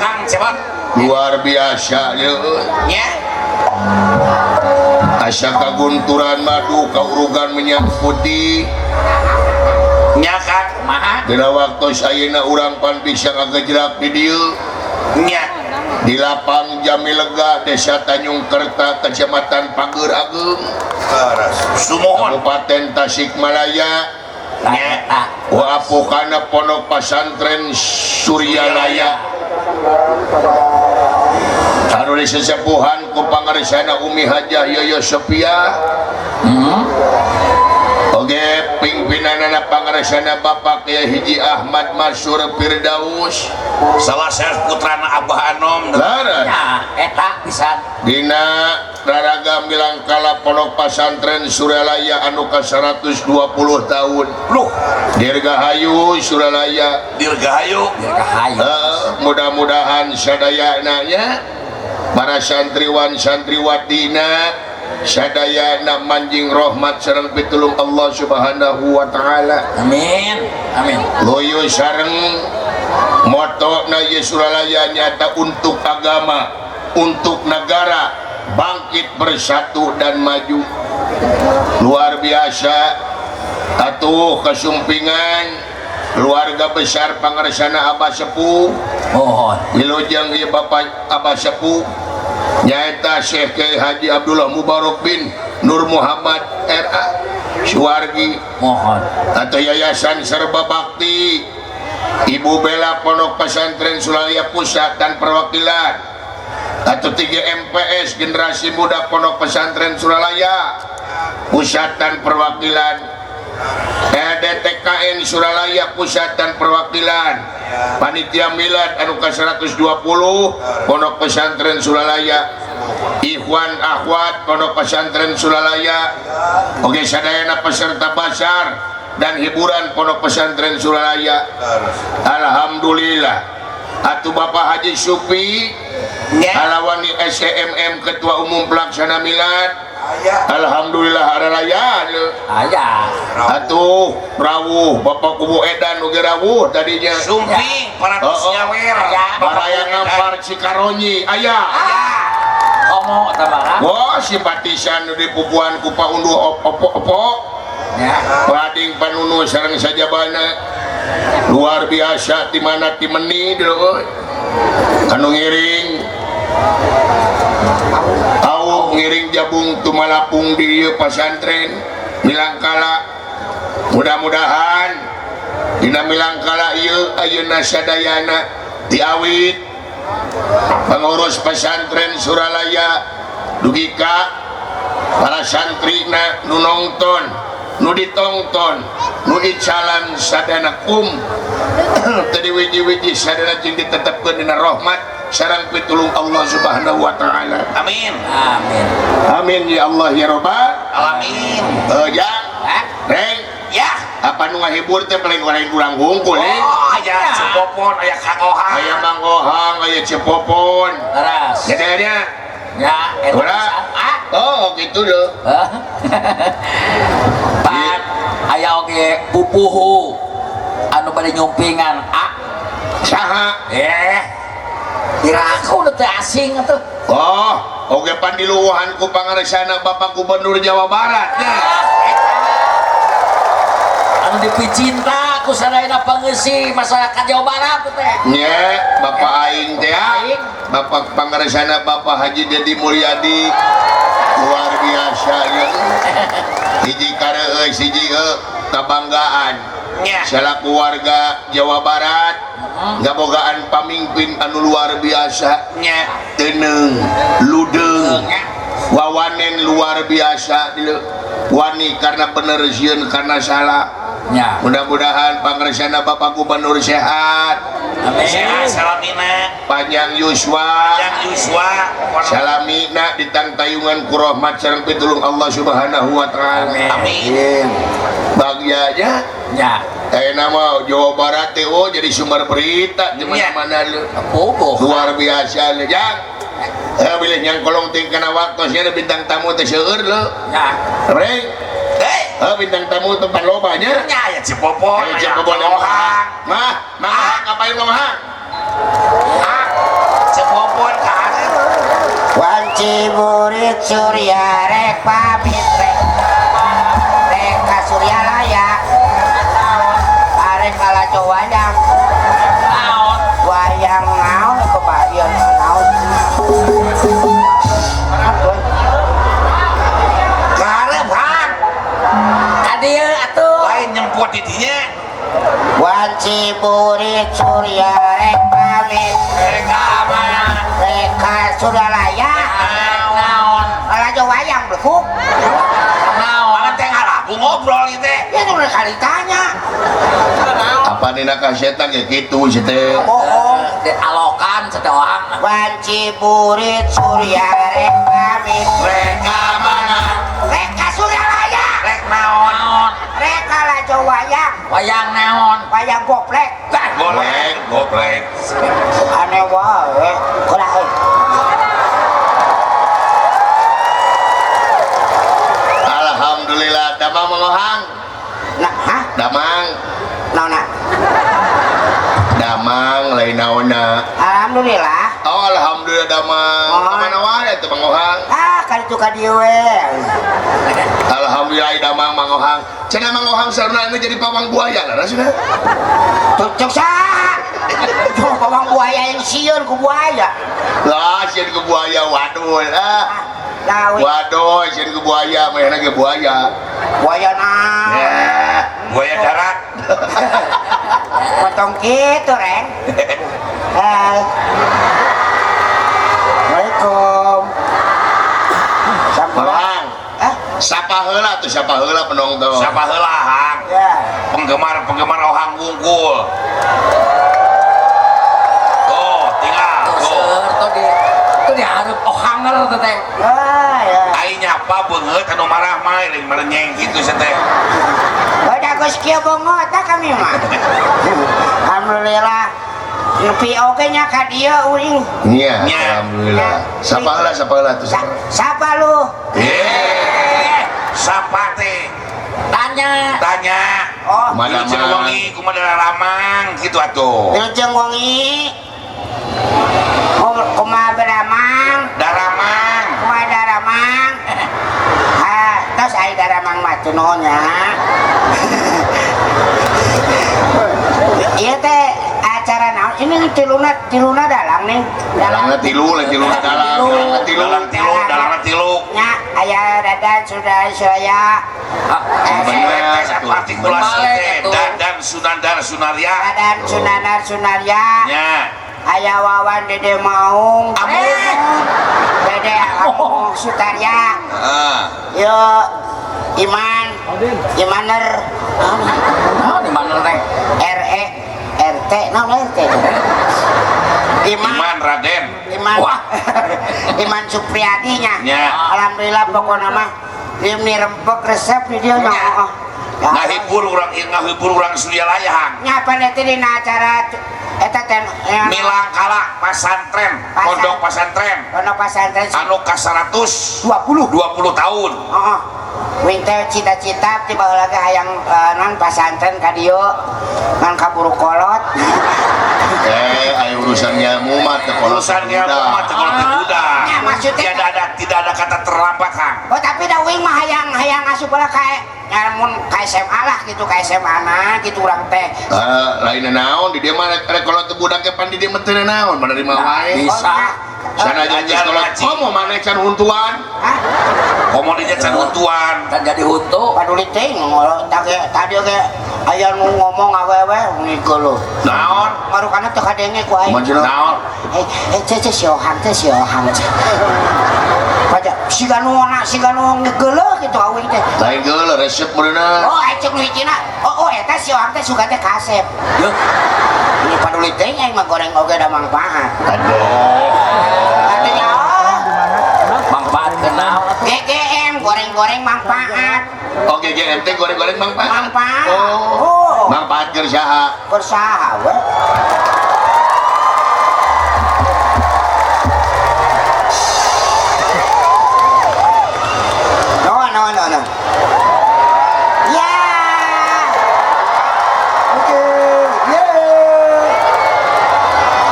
Speaker 1: Kang Cebot.
Speaker 3: Luar biasa yeuh.
Speaker 1: Nya.
Speaker 3: Asa kagunturan madu kaurugan minyak putih.
Speaker 1: Nya Kang, kumaha?
Speaker 3: Dina waktu ayeuna urang pan bisa ngagejlak di dieu.
Speaker 1: Nya.
Speaker 3: Di lapang Jamilega Desa Tanjung Kerta Kecamatan Pager Ageung.
Speaker 5: Sumuhun.
Speaker 3: Kabupaten Tasikmalaya.
Speaker 1: Nya.
Speaker 3: Wa apukana Pondok Pasantren Suryalaya. Anu disesepuhan ku pangarsana Umi Hajah Yoyo Sophia. Oge pimpinanana pangarsana Bapak Kiai Hiji Ahmad Mansur Firdaus.
Speaker 5: Salah satu putrana Abah Anom.
Speaker 3: Leres.
Speaker 1: Ya, eta pisan.
Speaker 3: Dina raraga milangkala Pondok Pasantren Suryalaya anu ka 120 tahun.
Speaker 5: Luh,
Speaker 3: Dirgahayu Suryalaya.
Speaker 5: Dirgahayu.
Speaker 1: Dirgahayu.
Speaker 3: Mudah-mudahan sadayana nya para santriwan santriwatina sadayana manjing rahmat sareng pitulung Allah Subhanahu wa taala.
Speaker 1: Amin. Amin.
Speaker 3: Loyo sareng motona ye Suryalaya nyata untuk agama, untuk negara, bangkit bersatu dan maju. Luar biasa atuh kasumpingan keluarga besar pangarsana Abah Sepuh.
Speaker 1: Mohon.
Speaker 3: Wilujeng ieu Bapak Abah Sepuh nyaeta Syekh Kiai Haji Abdullah Mubarok bin Nur Muhammad RA Suwargi.
Speaker 1: Mohon.
Speaker 3: Atau Yayasan Serba Bakti Ibu Bella Pondok Pesantren Suryalaya Pusat dan Perwakilan atau 3 MPS Generasi Muda Pondok Pesantren Suryalaya Pusat dan Perwakilan LDTKN Suryalaya Pusat dan Perwakilan Panitia Milad anu ka 120 Pondok Pesantren Suryalaya Ikhwan Akhwat Pondok Pesantren Suryalaya oge sadayana peserta basar dan hiburan Pondok Pesantren Suryalaya. Alhamdulillah atuh Bapak Haji Supi Alawani SMM Ketua Umum Pelaksana Milad. Alhamdulillah aralaya
Speaker 1: aya
Speaker 3: atuh rawuh Bapak Kubu Edan oge rawuh tadinya
Speaker 5: Sumping parantos nyawer
Speaker 3: baraya ngampar Cikaronyi aya
Speaker 1: komo tambah.
Speaker 3: Wah simpatisan nu dipupuan ku paunduh opo-opo Pading panunu sareng sajabana luar biasa di mana timeni deui anu ngiring auk Ngiring jabung tumalapung di ieu pasantren Milangkala. Mudah-mudahan dina Milangkala ieu ayeuna sadayana diawit pengurus pesantren Suralaya dugi ka para santrina nu nongton nu ditongton nu icalan sadana kum tadi wiji-wiji sadana jeung ditetepkeun dina rahmat sareng pitulung Allah Subhanahu wa taala.
Speaker 5: Amin.
Speaker 2: Amin.
Speaker 3: Amin ya Allah ya rabbal
Speaker 5: alamin.
Speaker 3: Ya. Reng.
Speaker 1: Ya.
Speaker 3: Apa nu ngahibur teh paling orang kurang hungkul eh?
Speaker 5: Oh, aya Cepopon, aya Kang Ohang.
Speaker 3: Aya Mang Ohang, aya Cepopon.
Speaker 2: Teras.
Speaker 3: Jadinya.
Speaker 2: Ya, eta.
Speaker 3: Oh, gitu loh.
Speaker 2: Pan aya oge pupuhu anu bade nyumpingan a
Speaker 3: saha?
Speaker 2: Kira aku nu teu asing atuh.
Speaker 3: Oh, oge pan diluwuhan ku pangaresana Bapak Gubernur Jawa Barat nya.
Speaker 2: Anu dipicinta ku sadayana pangeusi masyarakat Jawa Barat teh.
Speaker 3: Nya, Bapak aing teh. Bapak pangaresana Bapak Haji Dedi Mulyadi luar biasa ya. Hiji kareueus hiji kabanggaan. Selaku warga Jawa Barat ngabogaan pamimpin anu luar biasa
Speaker 5: nya,
Speaker 3: teneung ludeung wawanen luar biasa wani karena bener sieun karena salah. Mudah-mudahan pangaresana Bapak Gubernur sehat.
Speaker 2: Amin.
Speaker 5: Sehat salamina,
Speaker 3: panjang yuswa,
Speaker 5: panjang yuswa,
Speaker 3: salamina ditangtayungan ku rahmat sareng pitulung Allah Subhanahu wa taala.
Speaker 5: Amin.
Speaker 3: Bagianya
Speaker 2: ya.
Speaker 3: Nama Jawa Barat teh oh jadi sumber berita di mana-mana lu. Luar biasa lu, Jang. Bilih nyang kolong ting kana waktosnya bintang tamu teh seueur lu.
Speaker 2: Ya.
Speaker 3: Reng. Bintang tamu tempat lobanya.
Speaker 5: Nya aya Cepopon,
Speaker 3: aya Cepopon
Speaker 5: Ohang.
Speaker 3: Mah, mah ngapain Ohang?
Speaker 5: Ah, Cepopon ka hareup.
Speaker 1: Wanci murid Surya rek pamit rek. Rek ka Suryalaya. Arek kalaco wayang.
Speaker 2: Naon?
Speaker 1: Wayang naon kebayan naon.
Speaker 5: Lain nyemput di dinya.
Speaker 1: Wanci murid Surya rek pamit
Speaker 5: rek ka mana?
Speaker 1: Rek ka Suryalaya.
Speaker 2: Naon?
Speaker 1: Kalaco wayang blekuk.
Speaker 2: Naon?
Speaker 5: Mana teh ngalabu ngobrol ieu teh.
Speaker 1: Ya udah kali tanya.
Speaker 3: Apa nina kasetan kayak gitu sih teh.
Speaker 1: Bohong.
Speaker 2: Di alokan sedoang.
Speaker 1: Wanci murid Surya rek pamit
Speaker 5: rek ka mana?
Speaker 1: Rek ka Suryalaya.
Speaker 5: Rek naon?
Speaker 1: Rek kalaco wayang.
Speaker 2: Wayang naon?
Speaker 1: Wayang goplek.
Speaker 5: Goplek, goplek.
Speaker 1: Aneh wae. Kulah.
Speaker 3: Alhamdulillah damang Mang Ohang.
Speaker 1: Nah, hah?
Speaker 3: Damang.
Speaker 1: Naonna?
Speaker 3: Damang lain naonna.
Speaker 1: Alhamdulillah.
Speaker 3: Oh, alhamdulillah damang.
Speaker 1: Oh.
Speaker 3: Kamana wae teh Mang Ohang?
Speaker 1: Ah, kali itu ka dieu we.
Speaker 3: Alhamdulillah damang Mang Ohang. Cenah Mang Ohang saruna jadi pawang buaya lah rasana.
Speaker 1: Cocok saha? Pawang buaya yang sieun ku buaya.
Speaker 3: Lah, sieun ku buaya waduh lah. Waduh, sieun ku buaya, mainna ge buaya.
Speaker 1: Buaya naon?
Speaker 3: Ya,
Speaker 5: buaya darat.
Speaker 1: Potong kitu, Reng. Hai. Assalamualaikum.
Speaker 3: Sampurang. Sapa heula tuh, sapa heula penonton.
Speaker 5: Sapa heula, Hang.
Speaker 1: Ya.
Speaker 5: Penggemar-penggemar Ohang wungkul. Oh, tinggal.
Speaker 2: Tuh di tuh dihareup Ohanger teh teh.
Speaker 1: Ah, ya.
Speaker 5: Ai nyapa beungeut anu marah mah lain merenyeng kitu sia teh.
Speaker 1: Udah geus kieu beungeut tah kami mah. Alhamdulillah. Nepi oge nya ka dieu uring.
Speaker 3: Nya, alhamdulillah. Sapa heula, sapa heula tuh.
Speaker 1: Sapa lu?
Speaker 5: Sapa teh?
Speaker 2: Tanya.
Speaker 5: Tanya.
Speaker 1: Oh,
Speaker 5: wilujeng wengi kumaha daramang kitu atuh.
Speaker 1: Wilujeng wengi. Kumaha beramang?
Speaker 5: Daramang.
Speaker 1: Kumaha daramang? Ah, tos ai daramang mah teu nuhun nya. Ieu teh Acara naon? Ini tiluna dalang nih.
Speaker 3: Dalangna tilu, lain tiluna dalang. Dalangna tilu.
Speaker 5: Dalangna tilu.
Speaker 1: Nya aya Dadan sudah saya.
Speaker 5: Bener artikulasi teh Dadan Sunandar Sunarya.
Speaker 1: Dadan Sunandar Sunarya.
Speaker 5: Nya.
Speaker 1: Aya Wawan Dede Maung. Dede Maung Sutarya.
Speaker 5: Heeh.
Speaker 1: Yo Iman. Imaner.
Speaker 8: Naon Imaner teh?
Speaker 1: RE RT naon RT.
Speaker 5: Iman Raden.
Speaker 1: Iman.
Speaker 5: Wah.
Speaker 1: Iman Supriyadi nya.
Speaker 5: Nya.
Speaker 1: Alhamdulillah pokona mah ini rempek resep di dia nya.
Speaker 5: Ngahibur urang ngahibur urang Suryalaya.
Speaker 1: Nya apa teh dina acara eta teh
Speaker 5: Milangkala pasantren, pondok pasantren.
Speaker 1: Pondok pasantren
Speaker 5: anu ka 120 tahun.
Speaker 1: Heeh. Wing teh cita-cita ti baheula ge hayang non pasantren ka dieu ngan kaburu kolot.
Speaker 3: Ayo urusan ilmu mah teu kolot.
Speaker 5: Urusan ilmu mah teu kolot teu budak.
Speaker 1: Ya, maksudnya
Speaker 5: tidak ada kata terlambat, Kang.
Speaker 1: Oh, tapi da wing mah hayang asup heula ka mun ka SMA lah gitu, ka SMA na gitu urang teh.
Speaker 3: Lain naon di dieu mah rek kolot teu budak ge pan di dieu mah teu naon, menerima wae.
Speaker 8: Bisa.
Speaker 3: Sana janji kolot komo maneh can huntuan.
Speaker 1: Hah?
Speaker 5: Komo dinya can huntuan.
Speaker 8: Can jadi huntu.
Speaker 1: Paduli teh tadi ge aya nu ngomong awewe ni geuleuh.
Speaker 5: Naon?
Speaker 1: Marukana teu kadenge ku aing.
Speaker 5: Naon?
Speaker 1: Teh si Ohang teh si Ohang. Pada siga nu siga nu geuleuh kitu awing teh.
Speaker 3: Lain geuleuh resep meureunna.
Speaker 1: Oh, cek nu hijina. Oh eta si Ohang teh suka teh kasep.
Speaker 8: Yeuh.
Speaker 1: Ini paduli teh aing mah goreng oge da mangpaat.
Speaker 3: Aduh.
Speaker 1: Artinya
Speaker 8: mangpaat kenal.
Speaker 1: GGM goreng-goreng mangpaat.
Speaker 3: Oh, GGM teh goreng-goreng mangpaat.
Speaker 1: Mangpaat.
Speaker 3: Oh. Mangpaat keur saha?
Speaker 1: Keur saha we? No. Ya. Oke. Yeay.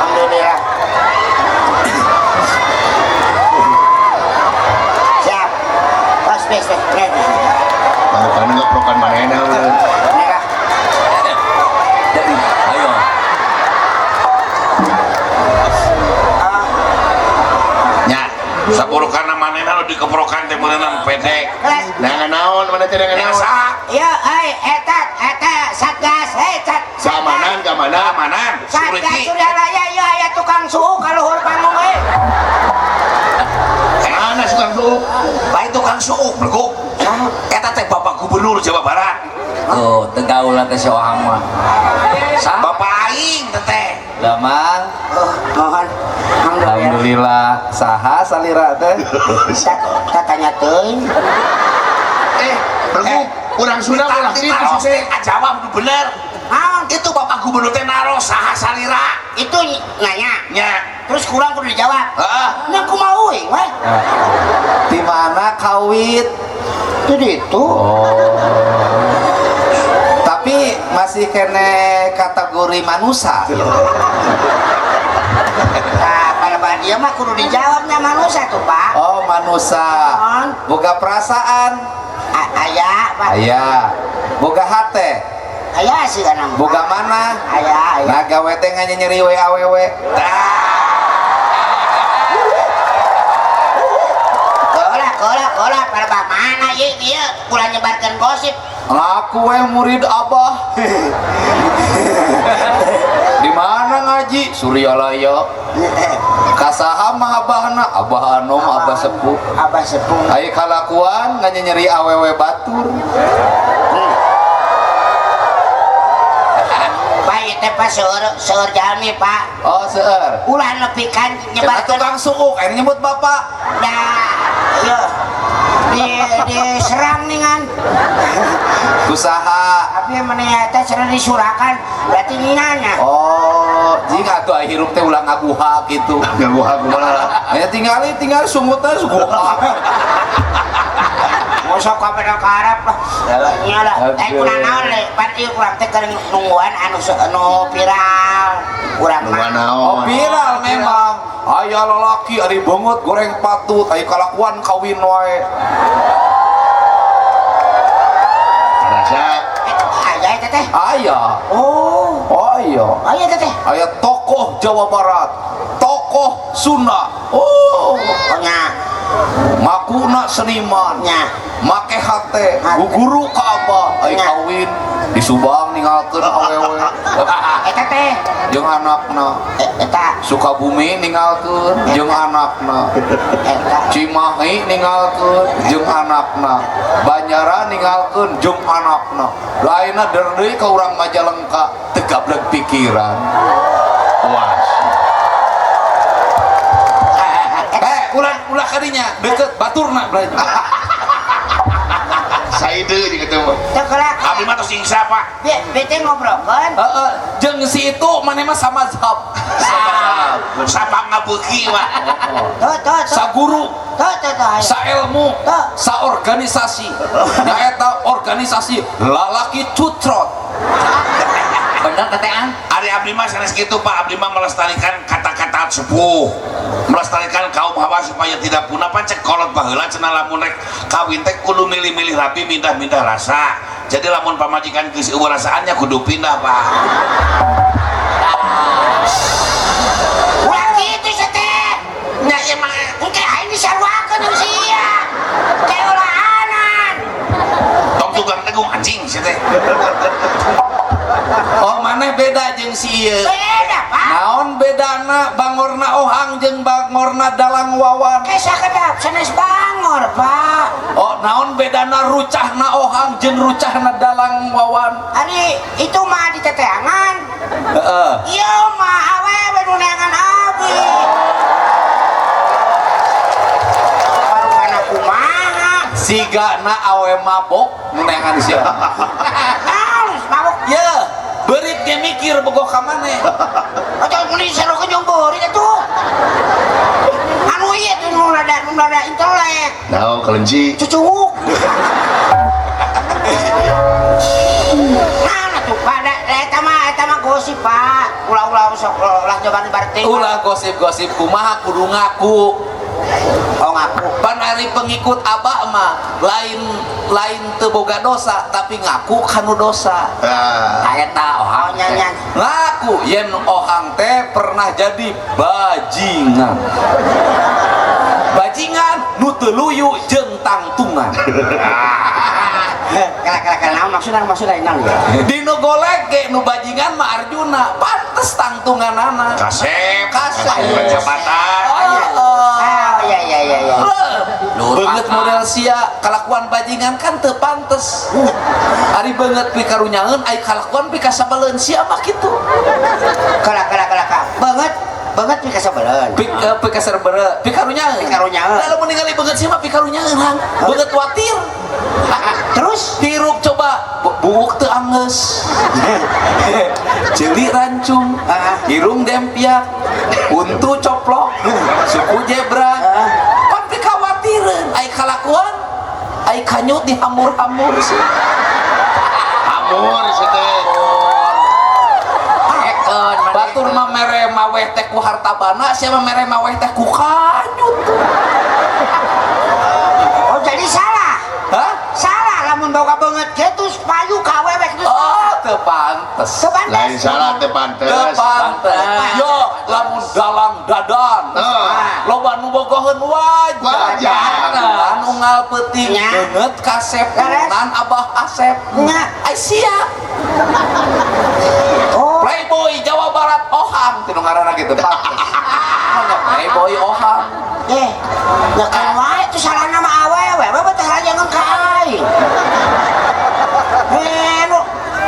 Speaker 1: Alhamdulillah. Siap. Pas bes teh.
Speaker 3: Barukan ngeprokan manehna we.
Speaker 8: Ayo.
Speaker 5: Nya, saburukana manehna nu dikeprokan teh meunang pede.
Speaker 3: Nah, naon mana teh naon?
Speaker 1: Iya, euy, eta satgas, hei cat.
Speaker 3: Keamanan, keamanan.
Speaker 1: Satgas Suryalaya ieu aya tukang suuk ka luhur panggung euy.
Speaker 3: Mana tukang suuk?
Speaker 5: Lain tukang suuk, bleguk. Eta teh Bapak Gubernur Jawa Barat.
Speaker 8: Tuh, teu gaul teh si Ohang mah.
Speaker 5: Bapak aing teh.
Speaker 9: Lah Mang,
Speaker 1: mohon.
Speaker 9: Alhamdulillah saha salira teh.
Speaker 1: Tatanya teuing.
Speaker 3: Bleguk, urang Sunda ulah kitu sih teh.
Speaker 5: Jawab nu bener.
Speaker 1: Naon?
Speaker 5: Itu Bapak Gubernur teh naros saha salira.
Speaker 1: Itu nanya.
Speaker 5: Nya.
Speaker 1: Terus kurang kudu dijawab.
Speaker 5: Heeh.
Speaker 1: Nya kumaha uing we?
Speaker 9: Di mana kawit?
Speaker 1: Itu ditu.
Speaker 9: Oh. Tapi masih kene kategori manusia.
Speaker 1: Nah, pada dia mah kudu dijawabnya manusia tuh, Pak.
Speaker 9: Oh, manusia. Boga perasaan.
Speaker 1: Aya, Pak.
Speaker 9: Aya. Boga hate.
Speaker 1: Aya sih kan.
Speaker 9: Boga mana?
Speaker 1: Aya, aya.
Speaker 9: Nah, gawe teh nyeri we awewe.
Speaker 1: Kola, pada mana ieu ieu ulah nyebarkeun gosip.
Speaker 9: Ngaku we murid Abah. Di mana ngaji? Suryalaya. Kasaha mah abahna? Abah Anom, Abah Sepuh.
Speaker 1: Abah Sepuh.
Speaker 9: Ai kalakuan nganyeri awewe batur.
Speaker 1: Pak ieu teh Pak seueur jalmi, Pak.
Speaker 9: Oh, seueur.
Speaker 1: Ulah nepikan nyebarkeun
Speaker 9: tukang suuk, ayeuna nyebut bapak.
Speaker 1: Nah, ieu diserang nih kan.
Speaker 9: Usaha.
Speaker 1: Tapi mana eta cenah disurakan berarti nanya.
Speaker 9: Oh, jing atuh hirup teh ulah ngaguha gitu.
Speaker 3: Ngaguha kumaha?
Speaker 9: Aya tingali sungutna suguha.
Speaker 1: Mosok ka pada karep lah. Nya lah. Kurang naon le, pan ieu urang teh keur nungguan anu viral. Urang mah.
Speaker 9: Oh, viral memang. Aya lalaki ari beungeut goreng patut, aya kalakuan kawin wae.
Speaker 3: Rasa
Speaker 1: aya eta teh.
Speaker 9: Aya.
Speaker 1: Oh.
Speaker 9: Oh, Aya.
Speaker 4: Aya teh.
Speaker 9: Aya tokoh Jawa Barat, tokoh Sunda. Oh,
Speaker 1: nya.
Speaker 9: Makuna seniman.
Speaker 1: Nya.
Speaker 9: Make hate, guru ka abah, ai kawin di Subang ninggalkeun awewe.
Speaker 1: Eta teh
Speaker 9: jeung anakna.
Speaker 1: Eta
Speaker 9: Sukabumi ninggalkeun jeung anakna.
Speaker 1: Eta
Speaker 9: Cimahi ninggalkeun jeung anakna. Banjaran ninggalkeun jeung anakna. Lainna der deui ka urang Majalengka teu gableg pikiran.
Speaker 3: Puas.
Speaker 9: Ulah kadinya deket baturna belanja.
Speaker 3: Saide jeung kitu mah.
Speaker 1: Teu kelak.
Speaker 5: Abdi mah tos ingsa, Pak.
Speaker 1: Bete ngobrolkeun.
Speaker 9: Heeh, jeung si itu maneh mah samazhab.
Speaker 5: Sapa ngabeuki, Pak.
Speaker 1: Tuh tuh tuh.
Speaker 9: Saguru,
Speaker 1: Tuh tuh tuh.
Speaker 9: saelmu, saorganisasi. Nyaeta organisasi lalaki cutrot.
Speaker 8: Bener tetean.
Speaker 5: Ari abdi mah sanes kitu, Pak. Abdi mah melestarikan kata-kata sepuh. Melestarikan kaum hawa supaya tidak punah. Pan cek kolot baheula cenah lamun rek kawin teh kudu milih-milih rapi, mindah-mindah rasa. Jadi lamun pamajikan geus eueuh rasaannya kudu pindah, Pak.
Speaker 1: Ulah kitu sia teh.
Speaker 5: Nya ieu mah
Speaker 1: Engke aing disaruakeun jeung sia. Kayak ulahanan.
Speaker 5: Tong tukang tegung anjing sia teh.
Speaker 9: Oh, maneh beda jeung si ieu.
Speaker 1: Beda, Pak.
Speaker 9: Naon bedana bangorna Ohang jeung bangorna Dalang Wawan?
Speaker 1: Kayak sakedap sanes bangor, Pak.
Speaker 9: Oh, naon bedana rucahna Ohang jeung rucahna Dalang Wawan?
Speaker 1: Ari itu mah di teteangan.
Speaker 9: Heeh.
Speaker 1: Ieu mah awewe nu neangan abdi. Baru kana kumaha?
Speaker 9: Sigana awe mabok nu neangan sia.
Speaker 1: Naon mabok?
Speaker 9: Ye, beurit ge mikir bogoh ka maneh.
Speaker 1: Atau mun diserokeun jeung beurit atuh. Anu ieu tuh nu rada intelek.
Speaker 3: Naon kelenci?
Speaker 1: Cucuk. Nah, atuh Pak, da eta mah gosip, Pak. Ulah-ulah sok ulah nyoban berarti.
Speaker 9: Ulah gosip-gosip kumaha kudu ngaku.
Speaker 1: Oh, ngaku.
Speaker 9: Pan ari pengikut abah mah lain teu boga dosa tapi ngaku kanu dosa.
Speaker 3: Ah.
Speaker 8: Eta Ohang.
Speaker 1: Oh, nya.
Speaker 9: Ngaku yen Ohang teh pernah jadi bajingan. Bajingan nu teu luyu jeung tangtungan.
Speaker 1: Kala naon maksudna naon ya?
Speaker 9: Dinu golek ge nu bajingan mah Arjuna, pantes tangtunganana.
Speaker 5: Kasep.
Speaker 9: Kasep.
Speaker 5: Jabatan.
Speaker 1: Oh, iya iya iya iya.
Speaker 9: Beungeut model sia kalakuan bajingan kan teu pantes. Ari beungeut pikarunyaeun ai kalakuan pikasabeleun sia mah kitu.
Speaker 1: Kala. Beungeut pikasabeleun.
Speaker 9: Pikasabeleun, pikarunyaeun.
Speaker 1: Pikarunyaeun.
Speaker 9: Lalu ningali beungeut sia mah pikarunyaeun hang. Beungeut watir.
Speaker 1: Terus
Speaker 9: hirup coba buuk teu anggeus. Ceuli rancung, irung dempiak, untu coplok, suku jebra. Pan pikawatireun ai kalakuan ai kanyut dihamur-hamur sih.
Speaker 3: Hamur sih teh.
Speaker 9: Batur mah mere maweh teh ku harta bana, sia mah mere maweh teh ku kanyut.
Speaker 1: Oh, jadi salah.
Speaker 9: Hah?
Speaker 1: Salah lamun boga beungeut kitu payu ka awewe kitu.
Speaker 9: Oh, teu pantes.
Speaker 1: Teu pantes.
Speaker 3: Lain salah teu pantes.
Speaker 9: Teu pantes. Yo, lamun dalang dadan. Loba nu bogoheun wajah. Anu unggal peuting beungeut kasep nan Abah Asep.
Speaker 1: Nya.
Speaker 9: Ai sia.
Speaker 1: Oh.
Speaker 9: Playboy Jawa Barat Ohang teu ngaranna kitu pantes. Playboy Ohang.
Speaker 1: Ya kan wae itu salahna mah awewe, we teh jangan ka aing. Nu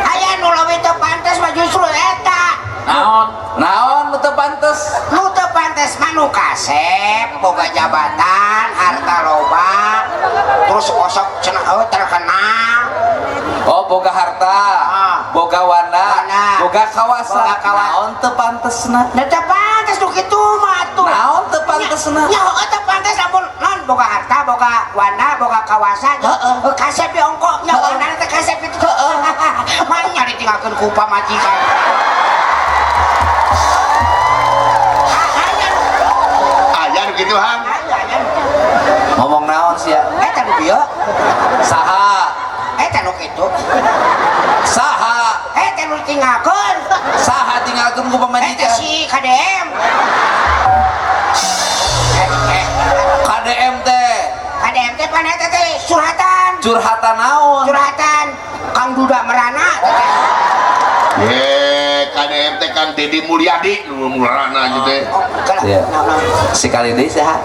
Speaker 1: aya nu leuwih teu pantes mah justru eta.
Speaker 8: Naon?
Speaker 9: Naon nu teu pantes?
Speaker 1: Nu teu pantes mah nu kasep, boga jabatan, harta loba, terus osok cenah terkenal.
Speaker 9: Oh, boga harta, boga wana, boga kawasa. Naon teu pantesna?
Speaker 1: Da teu pantes nu kitu mah atuh.
Speaker 9: Naon teu pantesna?
Speaker 1: Nya heueuh teu pantes lamun non boga harta, boga wana, boga kawasa, kasep di ongko, nya wana teh kasep itu. Heeh. Mah nya ditinggalkeun ku pamajikan.
Speaker 3: Aya nu kitu Hang.
Speaker 9: Ngomong naon sia?
Speaker 1: Eta nu bieu.
Speaker 9: Saha?
Speaker 1: Eta nu kitu.
Speaker 9: Saha?
Speaker 1: Eta nu ditinggalkeun.
Speaker 9: Saha tinggalkeun ku pamajikan?
Speaker 1: Eta si KDM.
Speaker 9: KDM teh.
Speaker 1: KDM teh pan eta teh curhatan.
Speaker 9: Curhatan naon?
Speaker 1: Curhatan Kang Duda Merana teh.
Speaker 3: Ye, KDM teh Kang Deddy Mulyadi nu Merana gitu teh.
Speaker 1: Oh,
Speaker 9: iya. Sekali deui saha?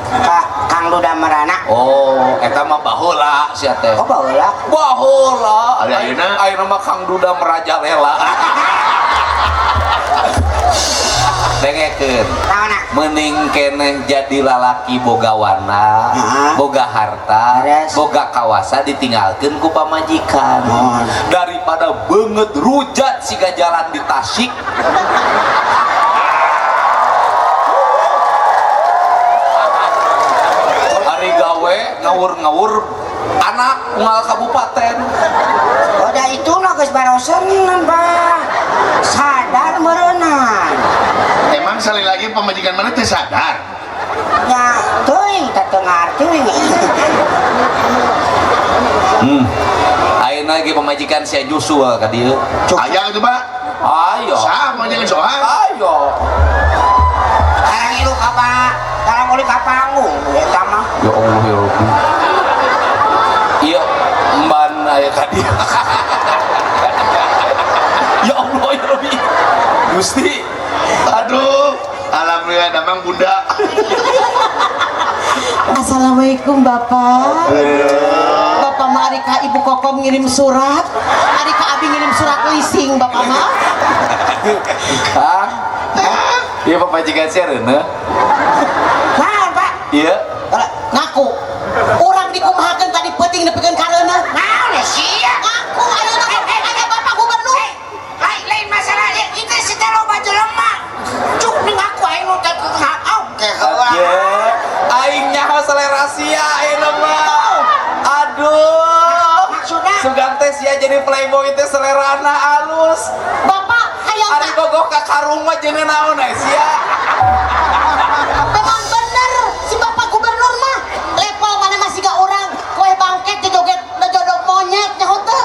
Speaker 1: Kang Duda Merana.
Speaker 9: Oh, eta mah baheula sia teh.
Speaker 1: Oh, baheula.
Speaker 9: Baheula.
Speaker 3: Ayeuna
Speaker 9: ayeuna mah Kang Duda merajalela. Dengekeun.
Speaker 1: Naonna?
Speaker 9: Mending keneh jadi lalaki boga warna, boga harta, boga kawasa ditinggalkeun ku pamajikan. Daripada beungeut rujat siga jalan di Tasik. Ari gawe ngawur-ngawur anak unggal kabupaten.
Speaker 1: Udah itu mah geus barosenan, Pak. Sadar meureunnan.
Speaker 3: Emang sekali lagi pamajikan mana teh sadar?
Speaker 1: Ya, teuing teh teu ngarti.
Speaker 9: Ayeuna ge pamajikan sia nyusul ka dieu.
Speaker 3: Aya kitu, Pak?
Speaker 9: Ayo.
Speaker 3: Sah pamajikan soha?
Speaker 9: Ayo.
Speaker 1: Karang ilu ka Pak, karang uli ka panggung eta mah.
Speaker 9: Ya Allah ya Rabbi. Ieu emban aya ka dieu. Ya Allah ya Rabbi. Gusti.
Speaker 3: Aduh, alhamdulillah damang bunda.
Speaker 4: Assalamualaikum Bapak. Bapak mah ari ka Ibu Kokom ngirim surat, ari ka abi ngirim surat leasing Bapak mah.
Speaker 9: Hah? Iya pamajikan sia reuneuh.
Speaker 1: Naon, Pak?
Speaker 9: Iya.
Speaker 4: Ngaku. Urang dikumahakeun tadi peuting nepikeun ka reuneuh.
Speaker 1: Naon sia?
Speaker 4: Ngaku ayeuna aya Bapak Gubernur.
Speaker 1: Lain masalah itu si teh loba jelema. Cuk ning aku aing nu teh oke heula.
Speaker 9: Aing nyaho selera sia ayeuna mah. Aduh.
Speaker 1: Maksudna
Speaker 9: sugan teh sia jadi playboy teh selerana alus.
Speaker 4: Bapak hayang
Speaker 9: ari bogoh ka karung mah jeung naon aya sia.
Speaker 4: Memang bener si Bapak Gubernur mah. Level mana masih gak urang kue bangket joget jodok monyet nyaho teu.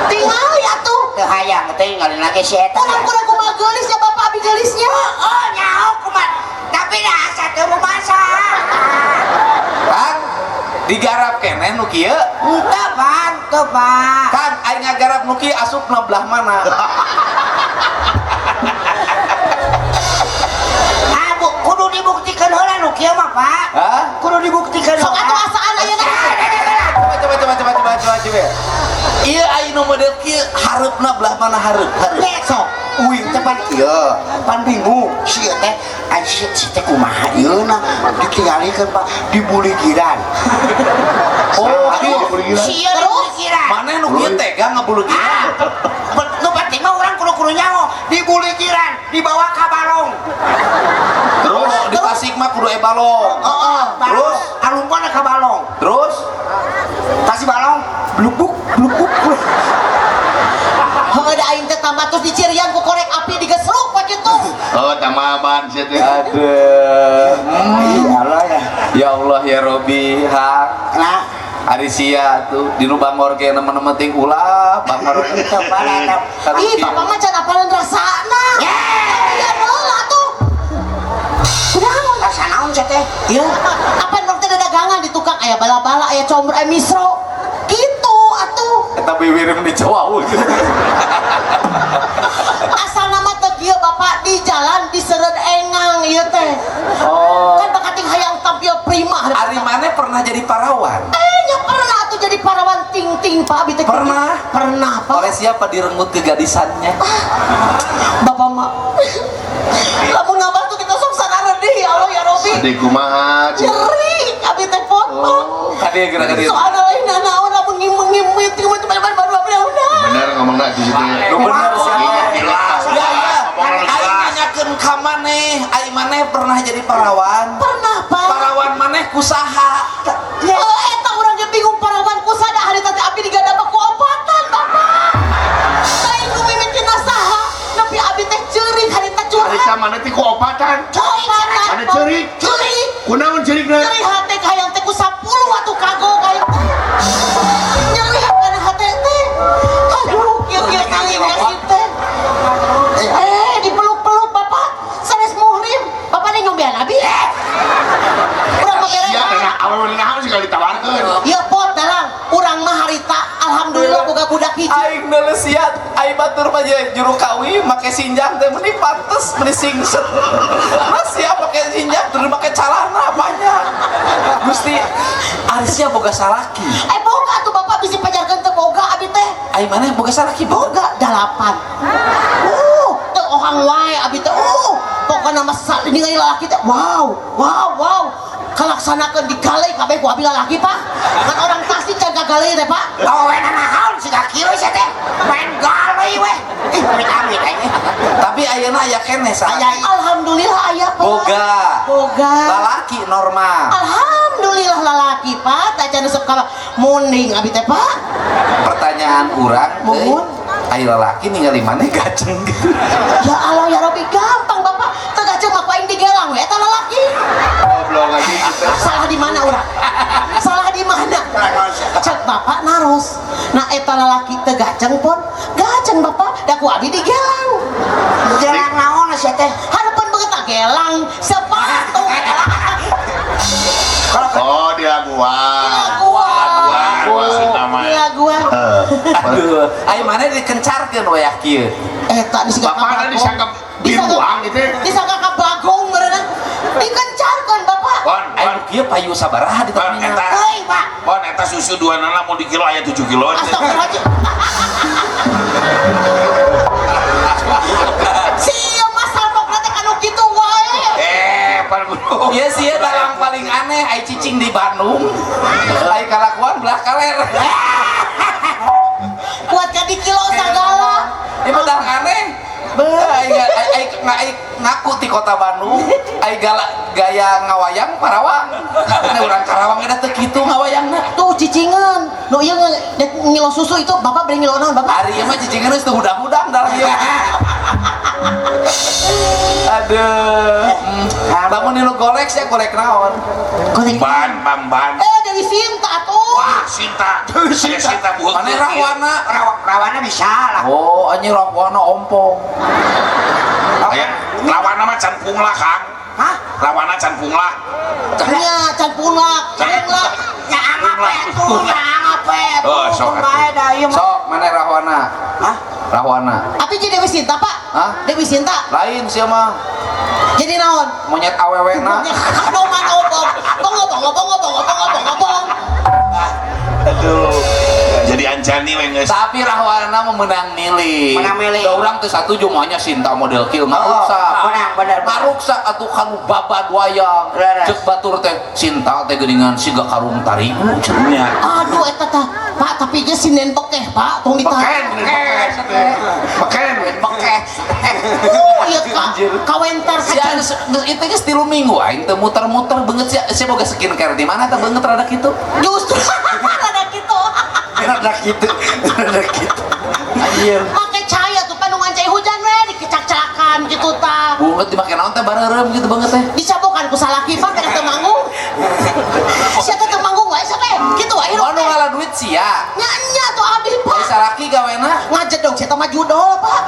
Speaker 4: Tingali atuh.
Speaker 1: Teu hayang tinggalin lagi si eta.
Speaker 4: Urang kurang kumaha geulis ya Bapak abi geulisnya.
Speaker 1: Oh, nyaho kumaha. Tapi dah asa teu rumasa.
Speaker 9: Kang, digarap keneh nu kieu?
Speaker 1: Henteu, Pak, teu, Pak.
Speaker 9: Kang, aing ngagarap nu kieu asupna belah mana?
Speaker 1: Ah, bu, kudu dibuktikan heula nu kieu mah, Pak.
Speaker 9: Hah?
Speaker 1: Kudu dibuktikan
Speaker 4: Sok atuh asaan ayeuna.
Speaker 9: Coba. Ieu aing nu model kieu hareupna belah mana hareup? Hareup.
Speaker 1: Sok, uing teh pan ieu, pan bingung si ieu teh, ai si teh kumaha ieu na ditinggalikeun Pak, dibuligiran.
Speaker 9: Oh, kieu
Speaker 1: Si ieu dibuligiran.
Speaker 9: Maneh nu kieu tega ngabulugiran?
Speaker 1: Nu penting mah urang kudu-kudu nyaho, dibuligiran, dibawa ka balong.
Speaker 9: Terus di Tasik mah kudu e balong.
Speaker 1: Heeh,
Speaker 9: Terus
Speaker 1: alumpana ka balong.
Speaker 9: Terus
Speaker 1: kasih balong, blubuk blubuk.
Speaker 4: Heuh da aing teh tambah terus dicirian ku korek api digesruk we kitu.
Speaker 3: Oh, tamaban sia teh.
Speaker 9: Aduh.
Speaker 1: Ya Allah ya.
Speaker 9: Ya Allah ya Robi, ha.
Speaker 1: Nah,
Speaker 9: ari sia tuh di nu bangor ge nemen-nemen ting ulah bangor.
Speaker 1: Teu parah.
Speaker 4: Ih, Bapak mah can apaleun rasana. Ya heula atuh. Kunaon?
Speaker 1: Rasa naon sia teh?
Speaker 4: Ieu apa urang teh dagangan di tukang aya bala-bala, aya combro, aya misro. Gitu atuh.
Speaker 9: Eta biwirim di Cawau.
Speaker 4: Asal nama teh kieu Bapak di jalan disereud engang ieu teh.
Speaker 9: Oh.
Speaker 4: Kan bakating hayang tampil prima.
Speaker 9: Ari maneh pernah jadi parawan?
Speaker 4: Nya pernah atuh jadi parawan ting-ting Pak abi teh.
Speaker 9: Pernah?
Speaker 4: Pernah Pak.
Speaker 9: Oleh siapa direnggut kegadisannya?
Speaker 4: Bapak mah. Lamun ngabah tuh kita sok sanaredih ya Allah ya Robi.
Speaker 3: Sedih kumaha?
Speaker 4: Nyeri abi teh pot Pak.
Speaker 9: Kadieu geura kadieu.
Speaker 4: Soalna lain nanaon lamun ngimeng-ngimit ngimeng baru baru udah.
Speaker 3: Bener ngomongna di situ.
Speaker 9: Nu bener siapa?
Speaker 3: Jelas.
Speaker 9: Ya, ya. Aing nanyakeun ka maneh, aing maneh pernah jadi parawan?
Speaker 4: Pernah Pak.
Speaker 9: Parawan maneh kusaha?
Speaker 4: Oh, eta urang ge bingung parawan kusaha hari teh abi digadaba ku opatan Bapak. Lain nu mimiti saha, nepi abi teh ceurik hari teh curhat.
Speaker 3: Harita maneh teh ku opatan.
Speaker 4: Opatan.
Speaker 3: Mana ceurik?
Speaker 4: Ceurik.
Speaker 3: Kunaon ceurikna?
Speaker 4: Nyeri hate hayang teh ku 10 atuh kagok aing teh. Nyeri kana hate teh. Aduh, kieu-kieu kali nasib teh. Alhamdulillah boga budak hiji.
Speaker 9: Aing neuleusian, aing batur mah juru kawi make sinjang teh meuni pantes meuni singset. Masih make sinjang terus make calana banyak. Gusti Arisya boga salaki.
Speaker 4: Eh boga tuh bapak bisa pajarkeun teu boga abi teh.
Speaker 9: Ai maneh boga salaki
Speaker 4: boga 8. Teu ohang wae abi teh. Pokona mah ningali lalaki teh wow, wow, wow. Kalaksanakeun digalei kabeh ku abi lalaki Pak. Kan orang Tasik can kagalei teh Pak.
Speaker 1: Awena naon siga kieu sia teh. Main galei weh. Ih, amit-amit aing.
Speaker 9: Tapi ayeuna aya keneh salaki.
Speaker 4: Alhamdulillah aya Pak.
Speaker 9: Boga.
Speaker 4: Boga.
Speaker 9: Lalaki normal.
Speaker 4: Alhamdulillah lalaki Pak, tacan resep ka munding abi teh Pak.
Speaker 9: Pertanyaan urang
Speaker 4: muhun,
Speaker 9: ai lalaki ningali maneh gaceng gitu.
Speaker 4: Ya Allah ya Rabbi, gampang Bapak. Teu gaceng mah ku aing digelang we eta lalaki.
Speaker 3: Goblok aja gitu.
Speaker 4: Salah di mana urang? Salah di mana? Cek Bapak naros. Nah eta lalaki teu gaceng pon, gaceng Bapak, da ku abi digelang.
Speaker 1: Gelang naon sia teh?
Speaker 4: Hareupeun beungeut tah gelang sepatu.
Speaker 3: Oh, di laguan.
Speaker 4: Di laguan.
Speaker 9: Aduh, ai maneh dikencarkeun wayah kieu.
Speaker 4: Eta disangka
Speaker 3: Bapak disangka biruang gitu.
Speaker 4: Disangka ka bagong meureunna. Dikencarkeun Bapak.
Speaker 5: Bon,
Speaker 9: ai kieu payu sabaraha di terminal.
Speaker 4: Heuy, Pak.
Speaker 5: Bon, eta susu 2 nana mau di kilo aya 7 kilo.
Speaker 4: Astagfirullahaladzim. Sia masal pokna teh kanu kitu wae.
Speaker 9: Iya sih ya dalang paling aneh ai cicing di Bandung. Ai kalakuan belah kaler.
Speaker 4: Kuat ka di kilo sagala.
Speaker 9: Ieu mah dalang aneh. Ai ngaku ti kota Bandung, ai gaya ngawayang Parawang. Ini urang Karawang eta teu kitu ngawayangna.
Speaker 4: Tuh cicingan. Nu ieu ngilo susu itu bapak bari ngilo naon bapak?
Speaker 9: Ari ieu mah cicingan geus teu hudang-hudang dalang ieu. Aduh. Lamun nilu golek sia golek naon?
Speaker 4: Golek
Speaker 5: ban ban ban.
Speaker 4: Dewi Sinta atuh.
Speaker 5: Wah, Sinta. Dewi Sinta buheung.
Speaker 9: Mane Rahwana?
Speaker 1: Rahwana bisa lah.
Speaker 9: Oh, anjing Rahwana ompong.
Speaker 5: Aya, Rahwana mah can punglak, Kang.
Speaker 1: Hah?
Speaker 5: Rahwana can punglak.
Speaker 4: Nya can punglak. Punglak.
Speaker 1: Nya angap atuh, nya angap atuh.
Speaker 5: Oh, sok atuh.
Speaker 9: Sok, mana Rahwana?
Speaker 1: Hah?
Speaker 9: Rahwana.
Speaker 4: Tapi jadi Dewi Sinta, Pak?
Speaker 9: Hah?
Speaker 4: Dewi Sinta.
Speaker 9: Lain sia mah.
Speaker 4: Jadi naon?
Speaker 9: Monyet awewena.
Speaker 4: Aduh, mana obong. Bongo bongo bongo bongo bongo bongo bongo.
Speaker 5: Aduh. Jadi Anjani we geus.
Speaker 9: Tapi Rahwana memenang milih.
Speaker 1: Menang milih.
Speaker 9: Da urang teu satuju maunya Sinta model kieu maruksak.
Speaker 1: Menang bener.
Speaker 9: Maruksak atuh kanu babad wayang. Ceuk batur teh Sinta teh geuningan siga karung tarigu cenah.
Speaker 4: Aduh eta tah. Pak tapi ge sinden bekeh Pak tong ditahan.
Speaker 3: Beken, beken,
Speaker 1: bekeh.
Speaker 4: Oh ieu ka kawentar
Speaker 9: sia geus itu geus 3 minggu aing teu muter-muter beungeut sia sia boga skincare di mana teh beungeut rada kitu.
Speaker 4: Justru rada kitu.
Speaker 1: Rada kitu, rada kitu.
Speaker 9: Anjir.
Speaker 4: Make caya tuh panungan cai hujan we dikecak-celakan gitu tah.
Speaker 9: Beungeut dimake naon teh bareureum gitu beungeut teh.
Speaker 4: Dicabokan ku salaki Pak kada teu manggung. Sia teh teu manggung wae sampe kitu wae hirup.
Speaker 9: Oh nu ngala duit sia.
Speaker 4: Nya nya tuh abdi Pak.
Speaker 9: Ai salaki gawena
Speaker 4: ngajedog sia teh mah judol Pak.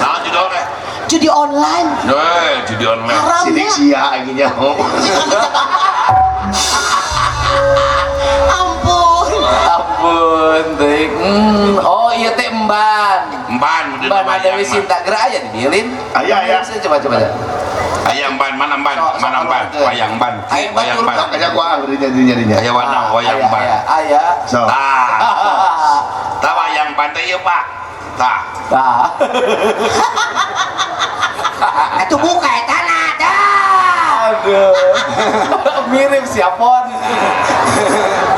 Speaker 5: Naon judol teh?
Speaker 4: Judi online.
Speaker 5: Heuh, judi online.
Speaker 3: Sidik sia aing nyaho.
Speaker 4: Ampun.
Speaker 9: Ampun teh. Oh iya teh emban.
Speaker 5: Emban
Speaker 9: Emban Dewi Sinta geura aya dibilin.
Speaker 3: Aya aya.
Speaker 9: Coba coba.
Speaker 5: Aya emban mana emban? Mana emban? Wayang emban. Wayang emban.
Speaker 3: Aya gua angger dinya.
Speaker 5: Aya warna wayang emban.
Speaker 9: Aya.
Speaker 5: Tah. Tah wayang emban teh ieu Pak. Tah.
Speaker 9: Tah.
Speaker 1: Atuh buka eta na tah.
Speaker 9: Aduh. Mirip siapon.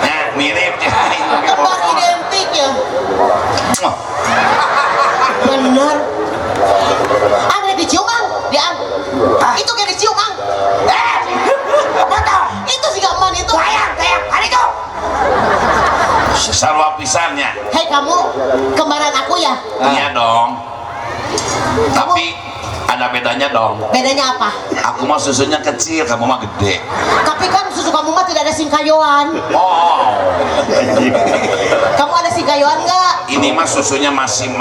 Speaker 5: Nah, mirip.
Speaker 4: Kembar identik ya. Bener. Ang dicium ang, diang. Itu kayak dicium ang.
Speaker 1: Betul.
Speaker 4: Itu sih gak man itu.
Speaker 1: Wayang, wayang, hari itu.
Speaker 5: Sarwa pisannya.
Speaker 4: Hei kamu, kembaran aku ya?
Speaker 5: Iya dong. Tapi ada bedanya dong.
Speaker 4: Bedanya apa?
Speaker 5: Aku mah susunya kecil, kamu mah gede.
Speaker 4: Tapi kan susu kamu mah tidak ada singkayoan.
Speaker 5: Oh.
Speaker 4: Kamu ada singkayoan nggak?
Speaker 5: Ini mah susunya masih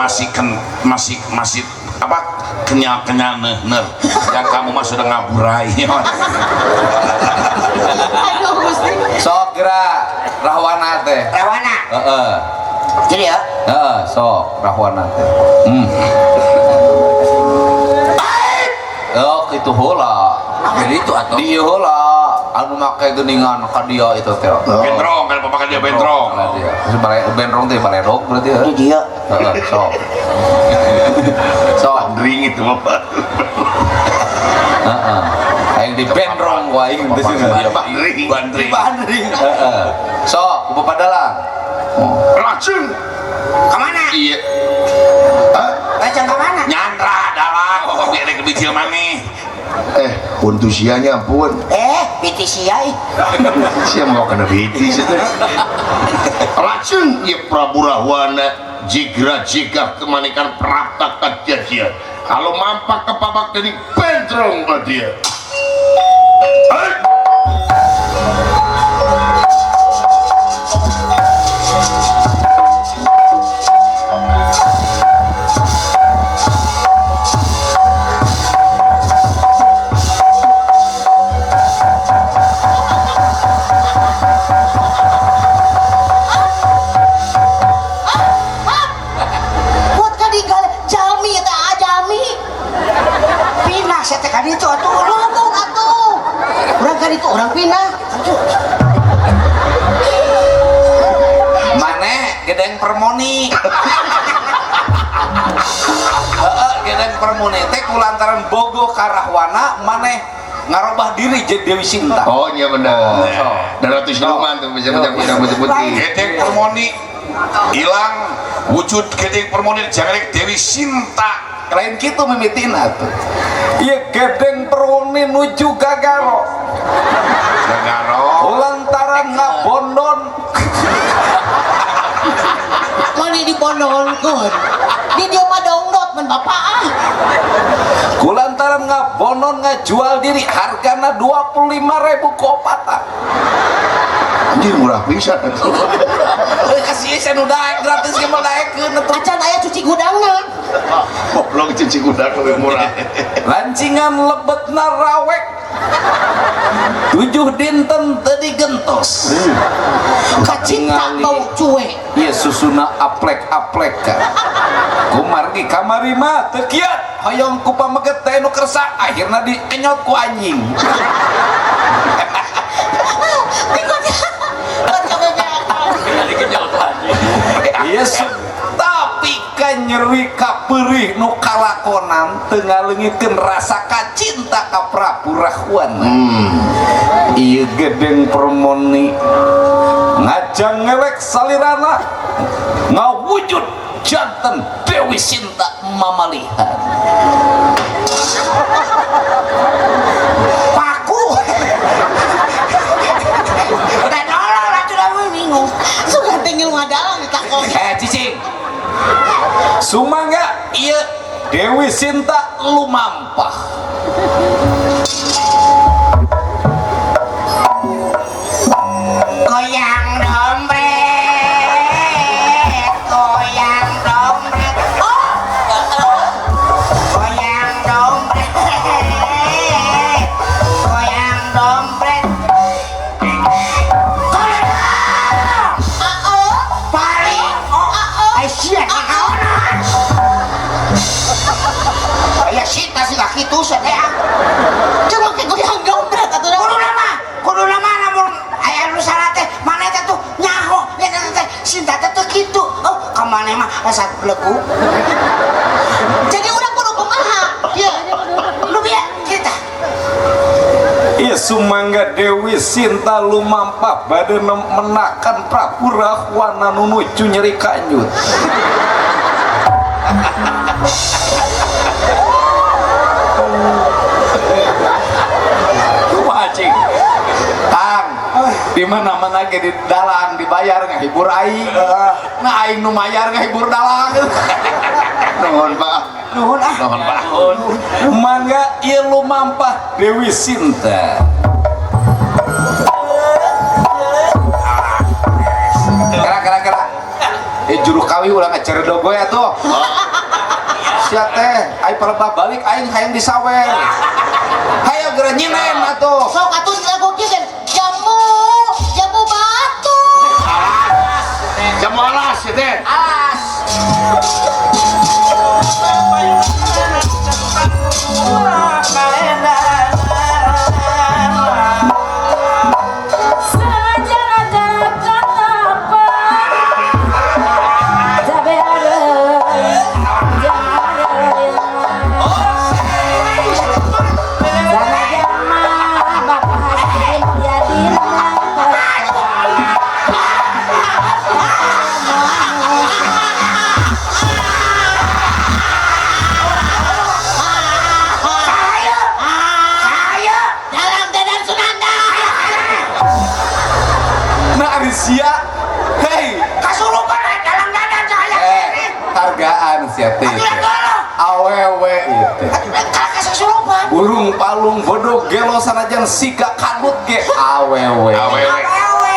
Speaker 5: apa? Kenyal-kenyal ner. Yang kamu mah sudah ngaburai.
Speaker 4: Aduh Gusti.
Speaker 9: Sok gerak Rahwana teh.
Speaker 1: Rahwana.
Speaker 9: Heeh.
Speaker 1: Jadi ya.
Speaker 9: Heeh, sok Rahwana teh. Oh, itu heula.
Speaker 8: Jadi itu atuh.
Speaker 9: Di ieu heula anu make geuningan ka dia itu teh.
Speaker 5: Bentrong kan papakan dia bentrong.
Speaker 9: Bentrong teh baledog berarti ya.
Speaker 1: Di dia.
Speaker 9: Heeh, sok. Sok.
Speaker 3: Bandring itu mah.
Speaker 9: Heeh. Aing di bentrong ku aing teh cenah.
Speaker 5: Bandring.
Speaker 9: Bandring. Heeh. Sok, ku Bapak Dalang.
Speaker 3: Lajeng.
Speaker 1: Kemana?
Speaker 3: Iya.
Speaker 1: Lajeng kemana?
Speaker 5: Nyandra dalang kok biar kebicil maneh.
Speaker 3: Untuk sianya ampun.
Speaker 1: Biti sia ih.
Speaker 3: Sia mau kena biti sia teh. Lajeng ieu Prabu Rahwana jigra jigah kemanikan prapta ka dia. Kalau mampak ke papak jadi bentrong ka dia.
Speaker 1: Itu atuh
Speaker 4: ngomong atuh. Urang kan itu orang pindah.
Speaker 9: Mane gedeng permoni. Heeh, gedeng permoni teh kulantaran bogo ka Rahwana maneh ngarobah diri jadi Dewi Sinta.
Speaker 3: Oh iya bener. Dan ratu siluman tuh bisa putih-putih.
Speaker 5: Gedeng permoni hilang wujud gedeng permoni jangan Dewi Sinta.
Speaker 9: Lain kitu mimitina tuh. Ieu gedeng permoni nuju Gagaro.
Speaker 5: Gagaro.
Speaker 9: Lantaran ngabondon.
Speaker 4: Mani dibondonkeun. Di dieu mah dongdot mun bapak ah.
Speaker 9: Kulantaran ngabondon ngajual diri hargana 25.000 kopata.
Speaker 3: Anjir murah pisan.
Speaker 9: Kasih saya nu daek gratis ge mah daekeun atuh.
Speaker 4: Acan aya cuci gudangna.
Speaker 3: Goblok cuci gudang lebih murah.
Speaker 9: Lancingan lebetna rawek. 7 dinten teu digentos.
Speaker 4: Kacinta bau cuek.
Speaker 9: Ieu susuna aplek-aplek ka. Kumargi kamari mah teu kiat hoyong ku pameget teh nu kersa akhirna dikenyot ku anjing. Yes, tapi kan nyeri kaperih nu kalakonan teu ngaleungitkeun rasa kacinta ka Prabu Rahwana. Ieu gedeng permoni ngajang ngelek salirana ngawujud janten Dewi Sinta mamalihan.
Speaker 1: Paku. Udah nolong atuh da bingung.
Speaker 4: Sudah tinggal ngadalang ditakon.
Speaker 9: Cicing. Sumangga ieu Dewi Sinta lumampah.
Speaker 1: Goyang dompet, goyang dompet, oh, goyang dompet, goyang dompet. Paling, oh, Aisyah, ya Sinta sih gak gitu saya.
Speaker 4: Cuma kayak goyang dompet atau
Speaker 1: kudu nama namun ayah lu salah teh mana teh tuh nyaho ya teh Sinta teh tuh gitu. Oh kemana mah asa belegu.
Speaker 4: Jadi orang kudu kumaha?
Speaker 1: Iya, lu biar kita.
Speaker 9: Iya sumangga Dewi Sinta lumampah bade menakan Prabu Rahwana nu nuju nyeri kanyut. Cing. Tang, di mana-mana ge di dalang dibayar ngahibur aing. Nah aing nu mayar ngahibur dalang.
Speaker 3: Nuhun Pak.
Speaker 1: Nuhun ah.
Speaker 5: Nuhun Pak.
Speaker 9: Mangga ieu lumampah Dewi Sinta. Kira-kira. Juru kawi ulah ngaceredog we atuh. Sia teh, aing palebah balik aing hayang disawer. Hayo geura nyinen atuh.
Speaker 4: Sok atuh lagu kieu kan jamu, jamu batu.
Speaker 3: Jamu alas ya teh.
Speaker 9: Hargaan sia teh. Awewe ieu teh. Burung palung bodoh gelo sanajan siga kadut ge awewe.
Speaker 5: Awewe.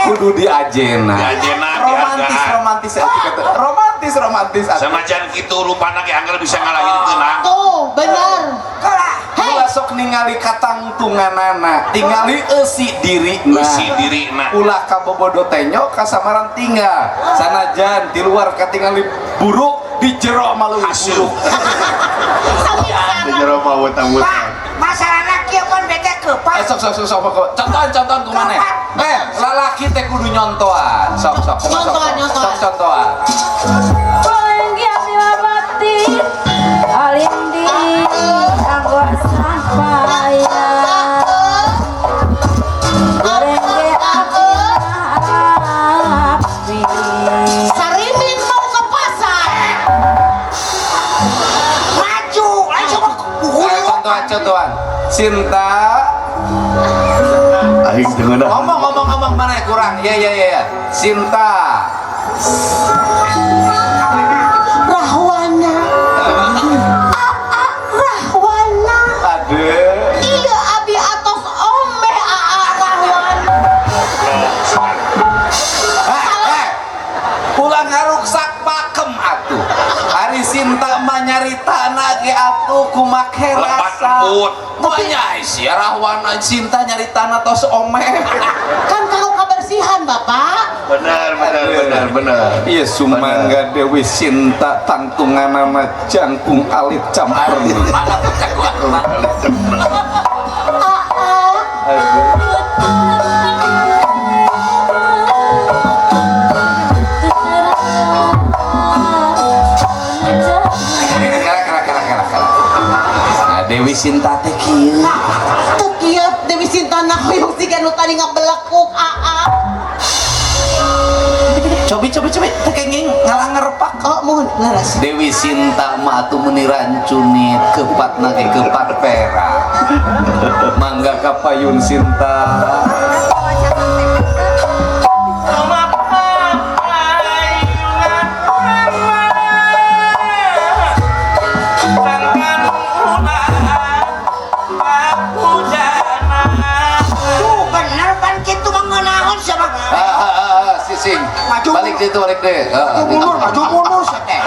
Speaker 9: Kudu diajena.
Speaker 5: Diajena,
Speaker 9: romantis
Speaker 5: dihargaan.
Speaker 9: Romantis atuh kata. Romantis romantis atuh.
Speaker 5: Sanajan kitu rupana ge angger bisa ngalahirkeun ah.
Speaker 4: Tuh, bener. Hei,
Speaker 9: Ulah sok ningali katangtunganana, tingali eusi dirina.
Speaker 5: Eusi dirina.
Speaker 9: Ulah kabobodo tenyo kasamaran tinggal. Sanajan di luar katingali buruk, di jero mah leuwih
Speaker 5: Asup.
Speaker 9: buruk.
Speaker 3: Di jero mah wetang-wetang.
Speaker 1: Pak, masalahna kieu pan bete keupat.
Speaker 9: Eh, sok sok sok sok sok. Contohan contohan kumaha? Eh, lalaki teh kudu nyontoan. Sok sok kumaha, sok.
Speaker 4: Nyontoan, nyontoan.
Speaker 9: Sok contohan.
Speaker 6: Pelenggian dilabati alindi anggo sampaya Gorengge api api
Speaker 4: Sarimin mau ke pasar.
Speaker 1: Maju, langsung
Speaker 9: Ayo contohan contohan. Cinta
Speaker 3: Aing teu ngeunah.
Speaker 9: ngomong ngomong ngomong mana yang kurang? Ya ya ya ya. Cinta.
Speaker 4: Rahwana. Aa Rahwana.
Speaker 9: Aduh.
Speaker 4: Iya abi atos ome aa Rahwana.
Speaker 9: Eh, eh. Ulah ngaruksak pakem atuh. Ari Sinta mah nyaritana ge atuh kumake
Speaker 5: Lepat
Speaker 9: rasa.
Speaker 5: lembut.
Speaker 9: Moanya sia Rahwana Sinta nyaritana tos omeh.
Speaker 4: Kan kalau kebersihan Bapak.
Speaker 3: Benar, benar, benar, benar.
Speaker 9: Iya sumangga Dewi Sinta tangtunganana jangkung alit camper.
Speaker 8: Mana pecah gua.
Speaker 4: Aa.
Speaker 9: Aduh. Kira kira kira kira kira. Nah, Dewi Sinta teh kieu.
Speaker 4: Teu kieu Dewi Sinta na hoyong siga nu tadi ngabelekuk aa.
Speaker 9: Cobi cobi cobi teh kenging ngalangar pak.
Speaker 4: Oh, mohon laras.
Speaker 9: Dewi Sinta mah atuh meuni rancunit kepatna ge kepat perak. Mangga kapayun Sinta.
Speaker 1: Tuh bener pan kitu mah ngeunaheun sia mah.
Speaker 9: Ah, ah, ah, ah, sising.
Speaker 1: Maju.
Speaker 9: Balik situ balik deh. Ah,
Speaker 1: Maju mundur, maju mundur sia teh.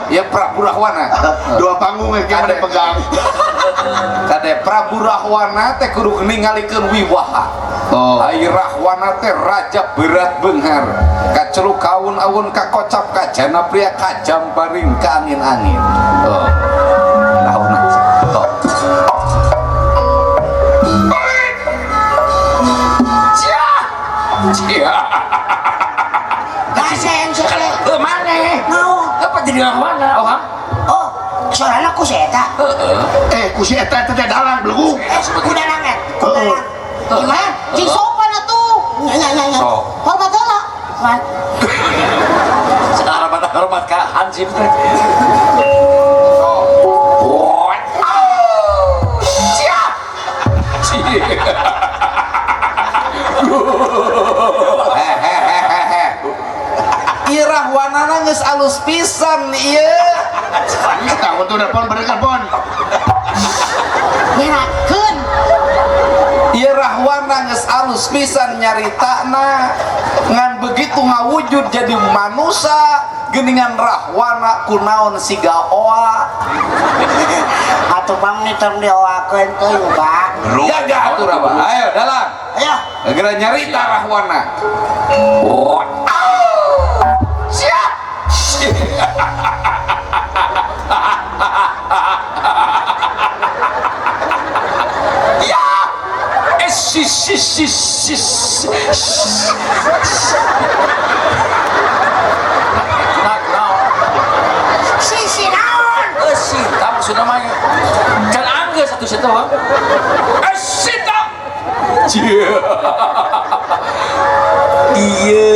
Speaker 9: Ya Prabu Rahwana.
Speaker 3: Dua panggung ya
Speaker 9: Kade.
Speaker 3: mana pegang.
Speaker 9: Kade Prabu Rahwana teh kudu ningalikeun wiwaha.
Speaker 3: Oh.
Speaker 9: Ai Rahwana teh raja berat beunghar. Kaceluk kaun-aun kakocap kajana pria kajamparing ka angin-angin. Oh. Rahwana. Tuh.
Speaker 2: Cia.
Speaker 1: Gaseng sia teh.
Speaker 2: Eh, maneh?
Speaker 1: Naon?
Speaker 2: Apa jadi Rahwana? Oh, ha?
Speaker 1: Oh, suarana ku si eta.
Speaker 3: Eh, ku si eta teh dalang belegu.
Speaker 1: Eh, kuda langet, kuda
Speaker 3: Heeh.
Speaker 1: langet. Gimana?
Speaker 4: Cing sopan atuh. Nya nya nya nya.
Speaker 9: Sok.
Speaker 4: Hormat heula.
Speaker 8: Sekarang hormat hormat ka Hansip teh.
Speaker 9: Hehehehe. Irahwanana geus alus pisan ieu.
Speaker 3: Eta tuh telepon bener telepon.
Speaker 4: Ngerakeun.
Speaker 9: Ieu Rahwana geus alus pisan nyaritana. Ngan begitu ngawujud jadi manusa geuningan Rahwana kunaon siga oa.
Speaker 1: Atuh bang nitong dioakeun teuing, Pak.
Speaker 9: Jaga atuh Abah. Ayo dalang.
Speaker 1: Ayo.
Speaker 9: Segera nyarita Rahwana. Siap.
Speaker 2: Ya. Eh, si si si si si.
Speaker 8: Nah, naon?
Speaker 1: Sisi naon?
Speaker 8: Eh, Sinta maksudna mah. Can anggeus atuh situ, ha?
Speaker 2: Eh, Sinta. Cia. Iya.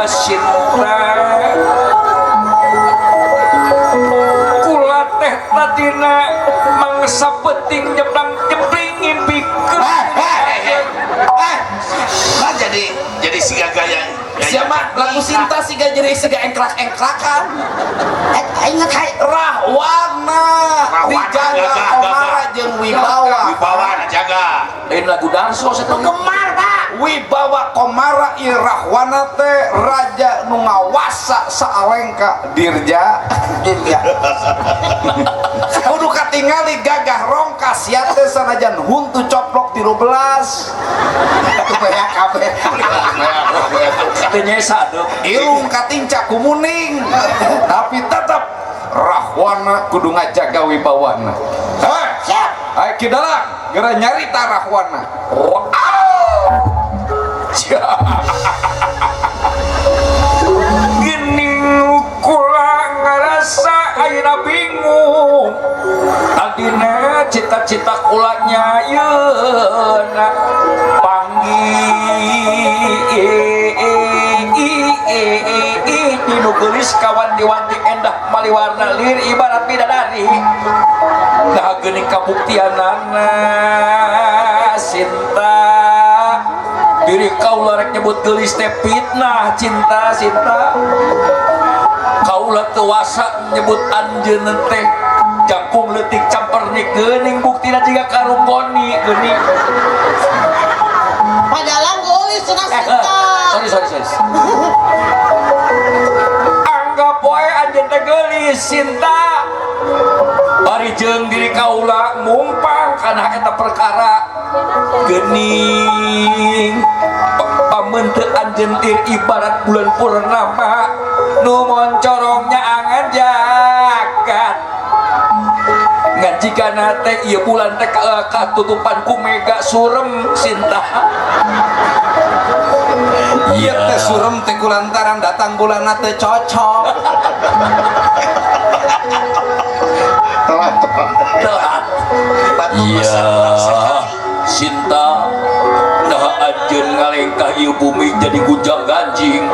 Speaker 2: Sinta. Kula teh tadina mangsa penting nyebrang jempling ngimpikeun.
Speaker 9: Eh, eh, eh, eh.
Speaker 5: siga gaya.
Speaker 9: Siapa lagu Sinta siga jadi siga engklak-engklakan.
Speaker 1: Ingat hai
Speaker 9: Rahwana dijaga Komara jeung Wibawa.
Speaker 5: Wibawa jaga.
Speaker 2: Lain lagu Darso
Speaker 1: nu gemar Pak.
Speaker 9: Wibawa Komara ieu Rahwana teh raja nu ngawasa saalengka dirja.
Speaker 1: Dirja.
Speaker 9: Kudu katingali gagah rongkas sia teh sanajan huntu coplok 13.
Speaker 1: Teu kabeh.
Speaker 2: Teu nyesa deuk.
Speaker 9: Irung katinca kumuning tapi tetap Rahwana kudu ngajaga wibawana. Hei,
Speaker 1: siap.
Speaker 9: Ayo Ki Dalang, geura nyarita Rahwana. Wow.
Speaker 2: Gening kula ngarasa ayeuna bingung. Tadina cita-cita kula nyayeuna panggih dinu geulis kawanti-wanti endah maliwarna lir ibarat bidadari. Nah geuning kabuktianana Sinta diri kaula rek nyebut geulis teh fitnah cinta Sinta kaula teu wasa nyebut anjeun teh jangkung leutik campernik geuning buktina jiga karung goni geuning
Speaker 4: padalang geulis cenah Sinta.
Speaker 2: Sorry anggap wae anjeun teh geulis Sinta bari jeung diri kaula mumpang kana eta perkara geuning pamenteun anjeun tir ibarat bulan purnama nu moncorong nyaangan jagat ngan jigana teh ieu bulan teh katutupan ku mega surem Sinta.
Speaker 9: Ieu teh surem teh kulantaran datang bulanna teh cocok.
Speaker 2: Telat. Iya Sinta nah anjeun ngalengkah ieu bumi jadi gunjang ganjing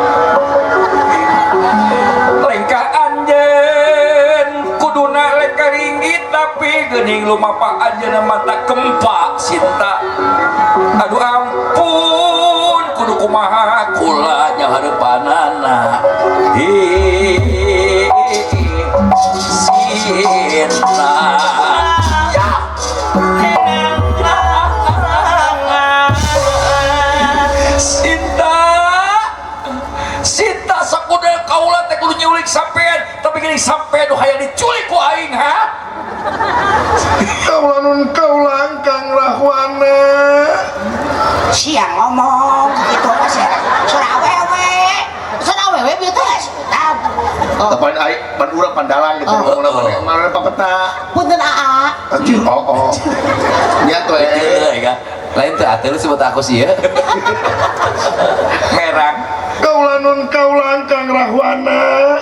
Speaker 2: lengkah anjeun kuduna lengkah ringgit tapi geuning lumapah anjeunna mata kempa Sinta. Aduh ampun kudu kumaha kula nyaharapanana Sinta. Sinta Sinta sakuda kaula teh kudu nyulik sampean tapi geuning sampean nu hayang diculik ku aing ha.
Speaker 7: Kaula nun kaula Kang Rahwana.
Speaker 1: Siang ngomong kitu mah suara awewe.
Speaker 4: Suara awewe bieu teh.
Speaker 3: Tepan ai pan urang pandalang gitu ngomongna mana papeta.
Speaker 4: Punten aa.
Speaker 3: Anjir oh. Nya tuh
Speaker 9: Lain teh atuh sebut aku sih ya.
Speaker 2: Merang.
Speaker 7: Kaula nun kaula Kang Rahwana.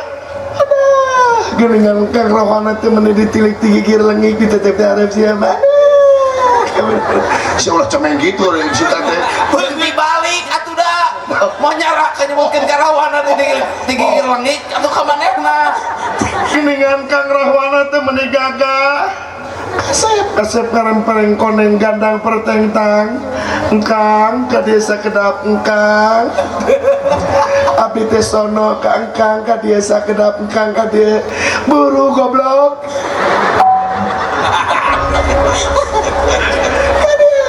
Speaker 7: Aduh, geuningan Kang Rahwana teh meuni ditilik ti gigir lengik ditetep teh arep sia mah.
Speaker 3: Si ulah cemeng gitu si teh.
Speaker 9: Beunti balik atuh da. Mau nyarak ka nyebutkeun Kang Rahwana di gigir lengik atuh ka manehna.
Speaker 7: Geuningan Kang Rahwana teh meuni gagah. Kasep kasep karempereng koneng gandang pertengtang engkang ka desa kedap engkang abdi teh sono ka engkang ka desa kedap engkang ka dieu buru goblok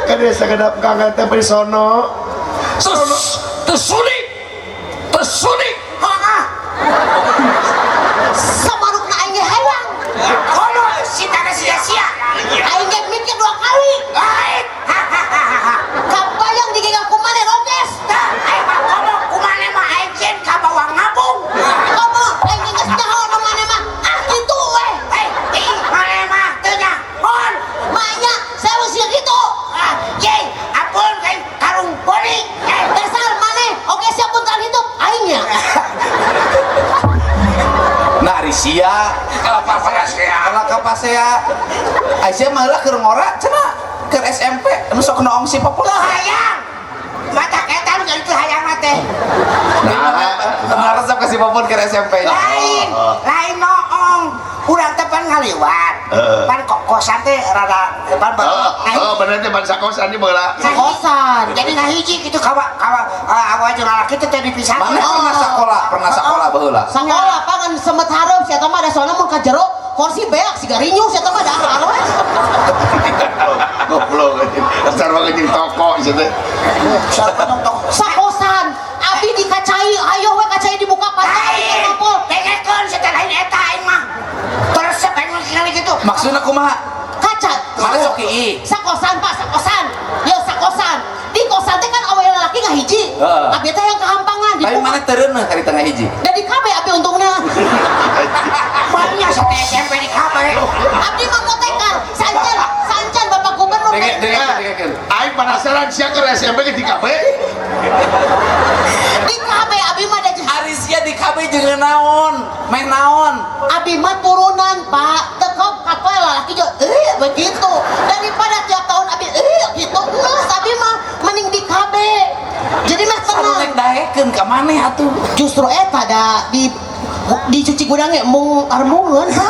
Speaker 7: ka desa kedap engkang teh bari sono
Speaker 2: Tersulik tersulik
Speaker 1: heeh
Speaker 4: samarukna aing ge hayang
Speaker 1: kono sitana sia-sia
Speaker 4: aing ge mikir dua kali
Speaker 1: lain
Speaker 4: kabayang digegang ku maneh roges
Speaker 1: tah aing mah komo ku maneh mah aing cen ka bawa ngabung
Speaker 4: komo aing geus nyaho nu maneh mah ah kitu we
Speaker 1: eh maneh mah teu nyaho
Speaker 4: manya saya sieun kitu
Speaker 1: ah ye ampun kain karung boni
Speaker 4: dasar maneh oge sia puntan hidup aing nya.
Speaker 9: Nah Risia kalau kapasea Aisyah malah keur ngora cenah keur SMP nu sok noong si populer
Speaker 1: teu hayang mata eta nu jadi teu hayang mah teh.
Speaker 9: Nah, resep ka si Popon keur SMP.
Speaker 1: Lain, lain noong urang teh pan ngaliwat. Pan kosan teh rada pan
Speaker 3: oh bener teh pan sakosan di baheula.
Speaker 4: Sakosan.
Speaker 1: Jadi ngahiji kitu kawa kawa awa jeung lalaki teh teh dipisahkeun.
Speaker 9: Mana pernah sekolah baheula?
Speaker 4: Sekolah pangan semet hareup sia mah da soalna mun ka jero kursi beak siga rinyuh sia mah da we.
Speaker 3: Goblok anjing. Dasar banget jeung toko ieu teh.
Speaker 4: Sakosan abi dikacai ayo we kacai dibuka pantai ngompol.
Speaker 1: Dengekeun sia teh lain eta aing mah. Teresep aing mah kali kitu.
Speaker 9: Maksudna kumaha?
Speaker 4: Kaca.
Speaker 9: Mana sok ieu?
Speaker 4: Sakosan Pak, sakosan. Yo sakosan. Di kosan teh kan awe lalaki ngahiji. Abi teh yang kehampangan
Speaker 9: dibuka. Tapi mana teureuneuh kari tengah hiji?
Speaker 4: Da di KB abi untungna.
Speaker 1: Banyak sampai SMP di KB.
Speaker 4: Abdi mah motekar, sancan, sancan Bapak Gubernur.
Speaker 9: Dengekeun.
Speaker 3: Aing penasaran sia keur SMP ge di KB.
Speaker 4: Di KB abi mah da
Speaker 9: ari sia di KB jeung naon? Main naon?
Speaker 4: Abi mah turunan, Pak. Teu kapoe lalaki jo begitu. Daripada tiap tahun abi gitu. Geus abi mah mending di KB. Jadi mah tenang.
Speaker 9: Rek daekeun ka maneh atuh.
Speaker 4: Justru eta da di dicuci gudangnya mung armungeun ha.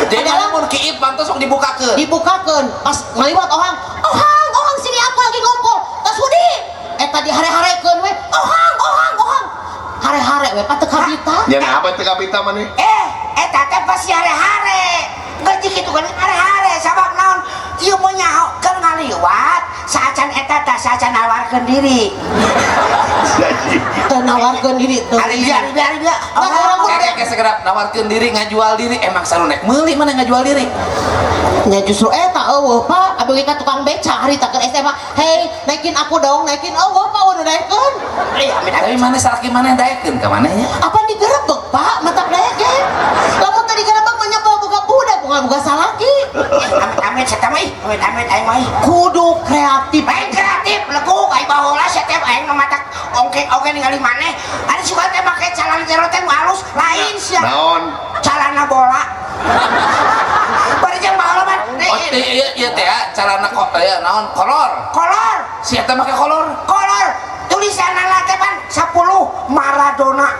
Speaker 9: Jadi lamun kiip pantes sok dibukakeun.
Speaker 4: Dibukakeun pas ngaliwat ohang, ohang, ohang sini aku lagi ngompol. Tas hudi. Eta dihare-harekeun we. Ohang, ohang, ohang. Hare-hare we pa teu kabita.
Speaker 3: Nya apa teu kabita maneh?
Speaker 1: Eta teh pasti hare-hare. Geus kitu kan hare-hare sabab naon? Ieu mah nyaho keur ngaliwat saacan eta tah saacan nawarkeun diri.
Speaker 4: Teu nawarkeun diri teu.
Speaker 1: Ari dia, ari dia, ari dia.
Speaker 9: Kayak segera nawarkeun diri ngajual diri emang saru nek meuli mana ngajual diri.
Speaker 4: Nya justru eta eueuh Pak, abdi ka tukang beca harita keur SMA. Hei, naikin aku dong, naikin eueuh Pak udah naikeun.
Speaker 9: Tapi mana salaki mana daekeun ka maneh nya?
Speaker 4: Apa digerebek Pak, mata daek ge. Lamun teu digerebek mah nya boga budak, boga salaki.
Speaker 1: Amit-amit sia mah ih, amit-amit aing mah.
Speaker 4: Kudu kreatif.
Speaker 1: Aing kreatif, leguk aing baheula sia teh aing mah matak ongkek-ongke ningali maneh. Ari suka teh make calana jero teh nu alus, lain sia.
Speaker 3: Naon?
Speaker 1: Calana bola. Bari jeung baheula mah.
Speaker 9: Oh iya iya teh calana kok ya naon? Kolor.
Speaker 1: Kolor.
Speaker 9: Sia teh make kolor.
Speaker 1: Kolor. Tulisanna teh pan 10 Maradona.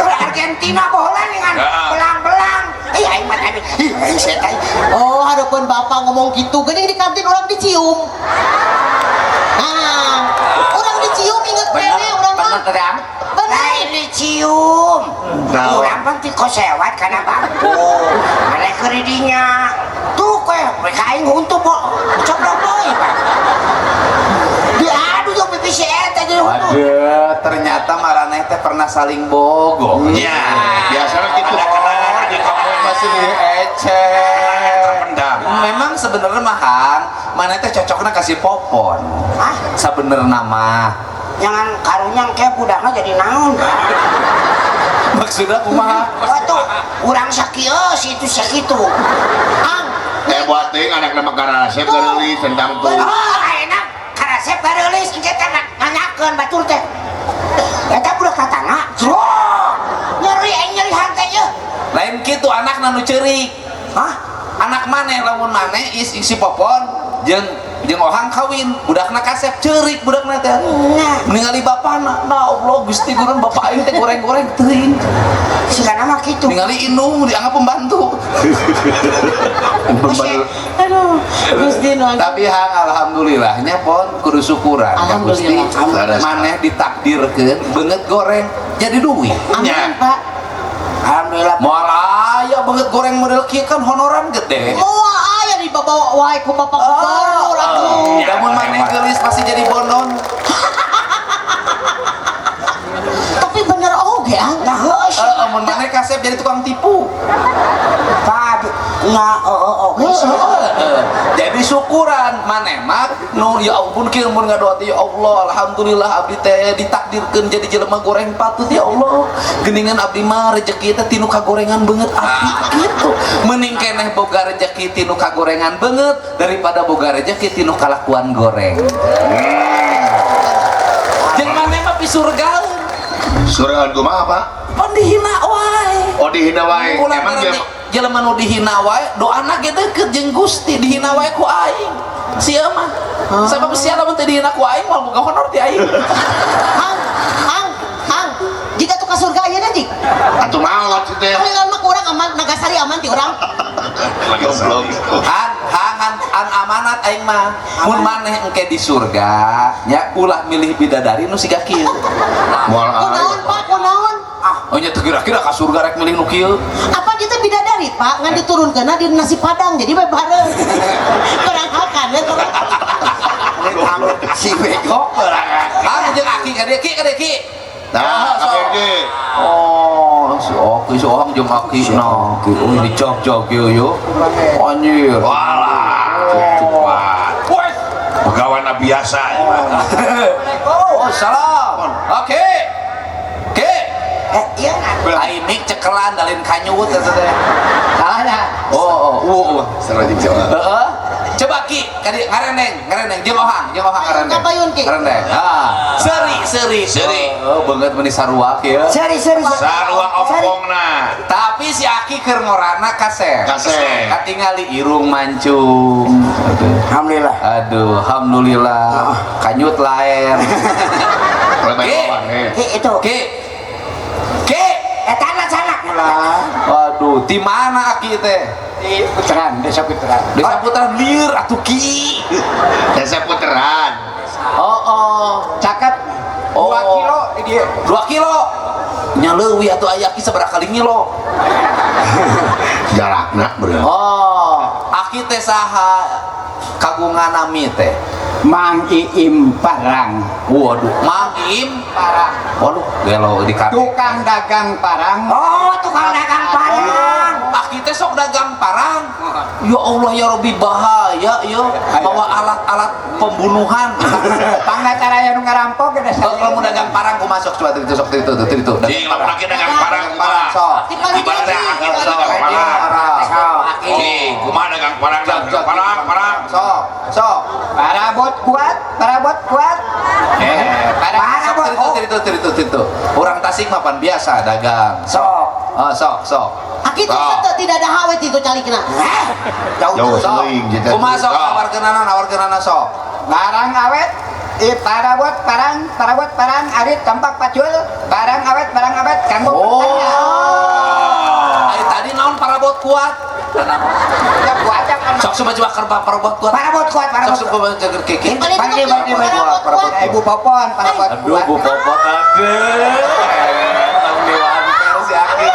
Speaker 1: Keur Argentina baheula dengan belang-belang. Ih aing mah teh. Ih aing sia teh.
Speaker 4: Oh, hareupeun bapak ngomong gitu, geuning di kantin urang dicium. Nah, urang dicium inget kene urang mah.
Speaker 9: Bener
Speaker 4: Bener
Speaker 1: dicium. Urang pan ti kosewat kana bangku. Maneh keur di dinya. Tuh kowe mereka aing huntu coplok deui Pak. Diadu jeung pipi si eta jadi huntu.
Speaker 9: Aduh, ternyata maraneh teh pernah saling bogoh.
Speaker 3: Nya, biasana kitu.
Speaker 5: Ada kenangan di kampung
Speaker 9: masih ecek.
Speaker 5: Terpendam.
Speaker 9: Memang sebenarnya mah Hang, maneh teh cocokna kasih Popon.
Speaker 1: Hah?
Speaker 9: Sabenerna mah.
Speaker 1: Jangan karunya engke budakna jadi naon.
Speaker 9: Maksudna kumaha?
Speaker 1: Atuh, urang sakieu si itu sakitu.
Speaker 4: Ang,
Speaker 3: buat teuing anakna mah karasep gareulis tentang tuh.
Speaker 1: Oh, enak karasep gareulis engke teh nanyakeun batur teh. Eta budak tatangga. Jrok. Nyeri aing nyeri hante ieu.
Speaker 9: Lain kitu anakna nu ceurik.
Speaker 1: Hah?
Speaker 9: Anak maneh lamun maneh si Popon jeung ohang kawin budakna kasep ceurik budakna teh. Ningali bapana, nah Allah Gusti gurun bapak aing teh goreng-goreng teuing.
Speaker 1: Sigana mah kitu.
Speaker 9: Ningali indung dianggap pembantu.
Speaker 4: Aduh, Gusti nu.
Speaker 9: Tapi hang alhamdulillahnya pon kudu syukuran ka Gusti. Maneh ditakdirkeun beungeut goreng jadi duit.
Speaker 4: Amin, Pak.
Speaker 1: Alhamdulillah.
Speaker 9: Moal aya beungeut goreng model kieu kan honoran gede.
Speaker 4: Moal aya dibawa wae ku bapak gubernur atuh.
Speaker 9: Lamun maneh geulis pasti jadi bondon.
Speaker 4: Tapi bener oge ah.
Speaker 1: Nah heueuh sih.
Speaker 9: Mun maneh kasep jadi tukang tipu.
Speaker 1: Pak, nah oge sih.
Speaker 9: Jadi syukuran maneh mah nu ya ampun kieu mun ngadoa teh ya Allah alhamdulillah abdi teh ditakdirkeun jadi jelema goreng patut ya Allah. Geuningan abdi mah rejeki teh tinu kagorengan beungeut abdi gitu. Mending keneh boga rejeki tinu kagorengan beungeut daripada boga rejeki tinu kalakuan goreng. Jeung maneh mah pisurgaeun.
Speaker 3: Surgaan kumaha, Pak?
Speaker 9: Pan dihina wae.
Speaker 3: Oh, dihina wae. Emang dia
Speaker 9: jelema nu dihina wae doana ge deukeut jeung Gusti dihina wae ku aing. Sia mah. Sabab sia lamun teu dihina ku aing moal boga honor ti aing.
Speaker 4: Hang, hang, hang. Jika tuh ka surga ayeuna jik.
Speaker 3: Atuh maot teh.
Speaker 4: Ahli mah kurang aman Nagasari aman ti urang.
Speaker 3: Goblok.
Speaker 9: An amanat aing mah. Mun maneh engke di surga, nya ulah milih bidadari nu siga kieu.
Speaker 3: Moal
Speaker 4: Kunaon Pak, kunaon?
Speaker 9: Oh nya teu kira-kira ka surga rek milih nu kieu.
Speaker 4: Apa dia teh bidadari Pak? Ngan diturunkeunna di nasi padang jadi we bareng. Kurang hakan ya kurang.
Speaker 1: Si bego.
Speaker 9: Ah jeung aki ka dieu ki ka dieu ki.
Speaker 3: Nah, KPD.
Speaker 9: Oh, si Oki, si Ohang jeung aki nah, ki euy dicok-cok kieu yo. Anjir.
Speaker 5: Walah. Cepat. Pegawana biasa.
Speaker 9: Oh, salam. Oke. Oke.
Speaker 1: Iya.
Speaker 9: Ai mik cekelan dalin kanyut eta teh.
Speaker 1: Salahnya.
Speaker 9: Oh, oh, oh. Heeh. Coba Ki, kadi ngareneng jeung Ohang ngareneng.
Speaker 4: Kapayun, Ki.
Speaker 9: Ngareneng. Ah, seri.
Speaker 5: Seri.
Speaker 9: Oh, beungeut meuni sarua kieu.
Speaker 1: Seri.
Speaker 5: Sarua ompongna.
Speaker 9: Tapi si Aki keur ngorana kasep.
Speaker 3: Kasep.
Speaker 9: Katingali irung mancung. Aduh.
Speaker 1: Alhamdulillah.
Speaker 9: Aduh, alhamdulillah. Kanyut laer. Ki.
Speaker 1: Ki itu.
Speaker 9: Ki. Ki.
Speaker 1: Eta sana.
Speaker 9: Waduh, di mana Aki teh?
Speaker 1: Di Puteran, Desa Puteran.
Speaker 9: Desa Puteran lieur atuh Ki.
Speaker 3: Desa Puteran.
Speaker 9: Oh.
Speaker 1: Caket.
Speaker 9: Oh.
Speaker 1: 2 kilo dia.
Speaker 9: 2 kilo. Nya leuwih atuh aya Aki sabaraha kali ngilo.
Speaker 3: Jarakna berarti.
Speaker 9: Oh, Aki teh saha kagungan nami teh?
Speaker 1: Mang Iim Parang.
Speaker 9: Waduh, Mang Iim
Speaker 1: Parang.
Speaker 9: Waduh, gelo di kate.
Speaker 1: Tukang dagang parang. Oh, tukang dagang parang.
Speaker 9: Aki teh sok dagang parang. Ya Allah ya Rabbi bahaya ya. Bawa alat-alat pembunuhan.
Speaker 1: Pangacaraya nu ngarampok geus.
Speaker 9: Kalau mau dagang parang ku masuk coba itu sok itu itu.
Speaker 5: Cing lamun aki dagang parang kumaha?
Speaker 9: Sok.
Speaker 5: Ibarat teh aki dagang parang. Cing, kumaha dagang parang? Parang, parang.
Speaker 9: Sok, sok.
Speaker 1: Parabot kuat, parabot kuat.
Speaker 9: Parabot itu. Orang Tasik mah pan biasa dagang.
Speaker 1: Sok.
Speaker 9: Oh, sok, sok.
Speaker 4: Aki teh tidak ada hawe itu calikna.
Speaker 3: Jauh
Speaker 9: Sok. Kumaha sok nawarkeunana sok.
Speaker 1: Barang awet, parabot parang, parabot parang, arit tampak pacul, barang awet, kanggo pertanian.
Speaker 9: Oh. Ai tadi naon parabot kuat?
Speaker 1: Ya kuat ya kan.
Speaker 9: Sok coba coba kerba parabot kuat.
Speaker 1: Parabot kuat, parabot.
Speaker 9: Sok coba jaga kiki.
Speaker 1: Bagi parabot. Ibu Popon parabot
Speaker 9: Aduh,
Speaker 1: kuat.
Speaker 9: Bu Popon aduh. Tong diwanter si Aki.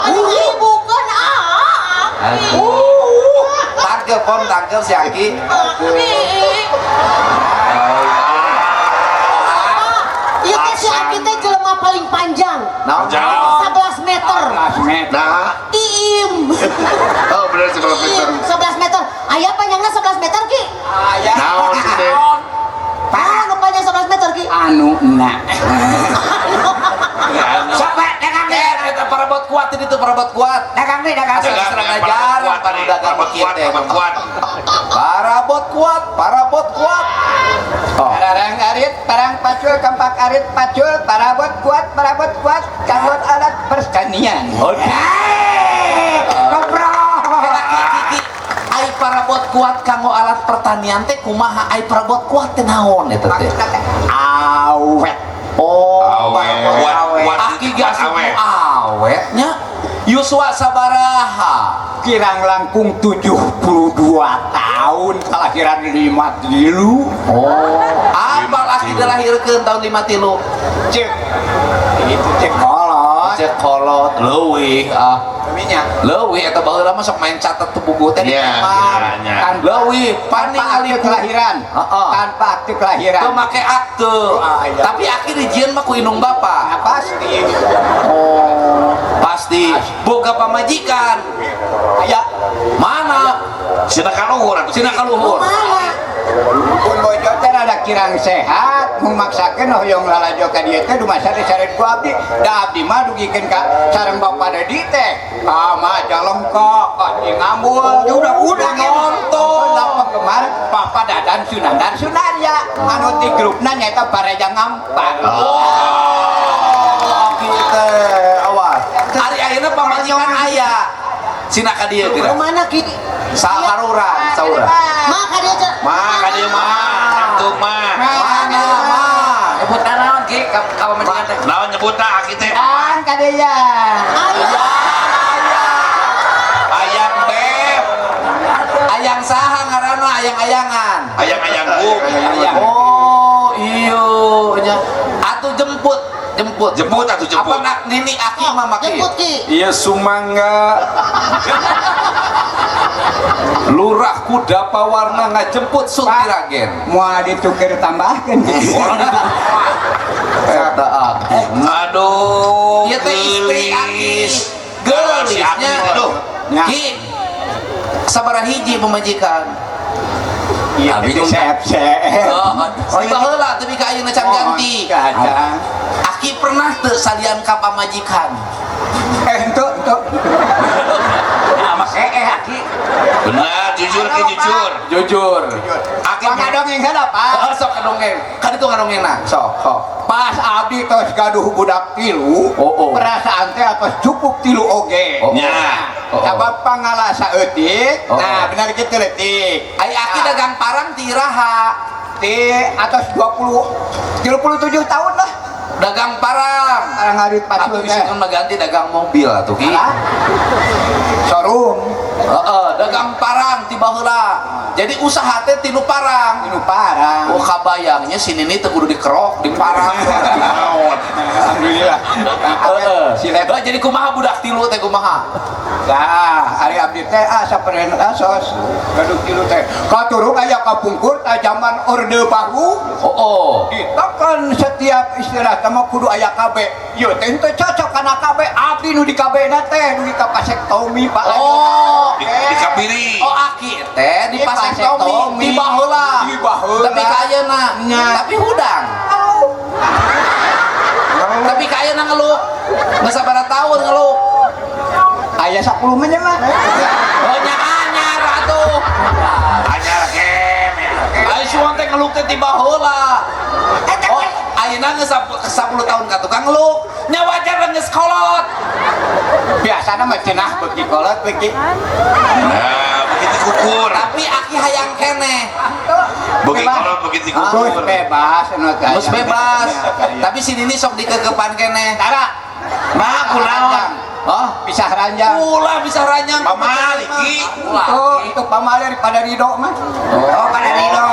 Speaker 4: Aduh, ibu kan ah.
Speaker 9: Aduh. Tangkel pon tangkel si Aki.
Speaker 4: Ieu teh si Aki teh jelema paling panjang.
Speaker 9: Naon?
Speaker 4: 11 meter.
Speaker 3: Nah,
Speaker 4: Iim.
Speaker 3: oh bener 11 meter.
Speaker 4: 11 meter. Aya panjangna 11 meter Ki.
Speaker 1: Aya.
Speaker 3: Naon sih teh?
Speaker 4: Anu panjang 11 meter Ki.
Speaker 1: Anu na.
Speaker 9: Sok bae dagang eta parabot kuat itu parabot kuat.
Speaker 1: Dagang deui dagang.
Speaker 9: Asal serang ajaran panu dagang kieu teh.
Speaker 5: Parabot kuat.
Speaker 9: Parabot kuat, parabot kuat.
Speaker 1: Parang arit, parang pacul, kampak arit pacul, parabot kuat, kanggo alat pertanian.
Speaker 9: Ai parabot kuat kanggo alat pertanian teh kumaha? Ai parabot kuat teh naon eta teh?
Speaker 1: Awet.
Speaker 9: Oh,
Speaker 5: Awet. Kuat.
Speaker 9: Aki ge asup nu awet nya. Yuswa sabaraha?
Speaker 1: Kirang langkung 72 tahun kelahiran 53.
Speaker 9: Oh, apa aki dilahirkeun tahun 53?
Speaker 1: Cek. Itu cek kolot.
Speaker 9: Cek kolot leuwih ah.
Speaker 1: Minyak.
Speaker 9: Leuwih eta baheula mah sok main catet teu buku teh di
Speaker 3: Iya,
Speaker 9: kamar.
Speaker 5: iya.
Speaker 9: Leuwih
Speaker 1: Tanpa
Speaker 9: paning
Speaker 1: akte kelahiran.
Speaker 9: Heeh.
Speaker 1: Tanpa akte kelahiran.
Speaker 9: Teu make akte.
Speaker 1: Ah, iya.
Speaker 9: Tapi aki dijieun mah ku indung bapa.
Speaker 1: Nah, pasti.
Speaker 9: Oh, pasti. Boga pamajikan.
Speaker 1: Aya.
Speaker 9: Mana?
Speaker 5: Sina kaluhur atuh.
Speaker 9: Sina kaluhur.
Speaker 4: Mana?
Speaker 1: Pun bojo teh rada kirang sehat, memaksakeun hoyong lalajo ka dieu teh dumasar disareut ku abdi. Da abdi mah dugikeun ka sareng bapa dedi teh. Ah mah jalengkok, ka ngambul. Udah
Speaker 9: nonton.
Speaker 1: Da penggemar Papa Dadan Sunandar Sunarya. Anu ti grupna nyaeta Bareja Ngampar.
Speaker 9: Oh, aki teh awas. Ari ayeuna pamajikan aya. Sina ka dieu geura.
Speaker 4: Mana Ki?
Speaker 9: Saharuran, saura.
Speaker 4: Ma ka dieu.
Speaker 5: Mah ka dieu mah, atuh mah.
Speaker 9: Mana mah?
Speaker 8: Nyebutna naon Ki ka pamajikan teh?
Speaker 5: Naon nyebutna aki teh?
Speaker 1: Kan ka dieu.
Speaker 4: Aya.
Speaker 5: Aya.
Speaker 9: Ayang saha ngaranna ayang-ayangan.
Speaker 5: Ayang-ayang bung.
Speaker 9: Oh, iyo nya. Atuh jemput, jemput.
Speaker 5: Jemput atuh jemput.
Speaker 9: Apa nak nini aki mah make?
Speaker 4: Jemput Ki.
Speaker 10: Iya sumangga. Lurah kuda pawarna ngajemput Suntiragen.
Speaker 1: Moal dituker tambahkeun.
Speaker 9: Eta aki.
Speaker 5: Aduh.
Speaker 9: Ieu teh istri aki. Geulisnya.
Speaker 5: Aduh.
Speaker 9: Ki. Sabaraha hiji pamajikan?
Speaker 1: Iya,
Speaker 9: Abi
Speaker 1: itu sep-sep.
Speaker 9: Oh, di baheula teu ka ayeuna can ganti.
Speaker 1: Kacang.
Speaker 9: Aki pernah teu salian ka pamajikan?
Speaker 1: Entuk, entuk. Aki.
Speaker 5: Benar, jujur Ki, jujur.
Speaker 9: Jujur.
Speaker 5: Aki
Speaker 1: Pangadongeng heula, Pak.
Speaker 9: Oh, sok kadongeng. Ka ditu ngadongengna. Sok, sok.
Speaker 1: Pas abdi tos gaduh budak tilu,
Speaker 9: Oh, oh.
Speaker 1: perasaan teh atos cukup tilu oge.
Speaker 9: Oh, oh.
Speaker 5: Nya.
Speaker 9: Oh, oh.
Speaker 1: Sabab pangala saeutik,
Speaker 9: Oh, oh.
Speaker 1: nah benar kitu leutik.
Speaker 9: Ai aki dagang parang ti iraha?
Speaker 1: Ti atos 20 37 tahun lah.
Speaker 9: Dagang parang.
Speaker 1: Parang ngarit
Speaker 9: Atuh
Speaker 1: pacul
Speaker 9: bisa
Speaker 1: teh.
Speaker 9: kan ganti dagang mobil atuh Ki.
Speaker 1: Alah. Showroom.
Speaker 9: Heeh, dagang parang ti baheula. Jadi usaha teh tinu parang.
Speaker 1: Tinu parang.
Speaker 9: Oh, kabayangnya si Nini teh kudu dikerok di parang.
Speaker 1: Alhamdulillah.
Speaker 9: Heeh.
Speaker 1: Silet.
Speaker 9: Heuh, jadi kumaha budak tilu teh kumaha?
Speaker 1: Nah, ari abdi teh saperen asos gaduh tilu teh. Katurung aya kapungkur ta zaman Orde Baru.
Speaker 9: Oh, oh.
Speaker 1: Ditekan setiap istilah teh mah kudu aya KB. Ieu teh teu cocok kana KB. Abdi nu di KB na teh dugi ka vasektomi Pak.
Speaker 9: Oh.
Speaker 5: Di kapiri.
Speaker 9: Oh, aki teh di vasektomi di baheula.
Speaker 1: Di baheula.
Speaker 9: Tapi ka ayeuna.
Speaker 1: Nya.
Speaker 9: Tapi hudang. Tapi ka ayeuna ngeluh. Geus sabaraha tahun ngeluh.
Speaker 1: Aya 10 mah nya mah.
Speaker 9: Oh, nya anyar atuh.
Speaker 5: Anyar kene.
Speaker 9: Ai suan teh ngeluh teh ti baheula. Oh, ayeuna geus 10 tahun ka tukang ngeluh. Nya wajar geus kolot.
Speaker 1: Biasana mah cenah beuki kolot beuki.
Speaker 5: Nah, begitu kukur.
Speaker 9: Tapi aki hayang keneh.
Speaker 5: Begitu kolot begitu kukur.
Speaker 1: Geus bebas anu teh.
Speaker 9: Geus bebas. Tapi si Nini sok dikekepan keneh.
Speaker 1: Tara.
Speaker 5: Nah, kunaon?
Speaker 9: Oh,
Speaker 1: Pisah ranjang.
Speaker 9: ulah bisa ranjang.
Speaker 5: Pamali, Ki.
Speaker 9: Ulah.
Speaker 1: Itu itu pamali pada Ridho mah. Oh, pada Ridho.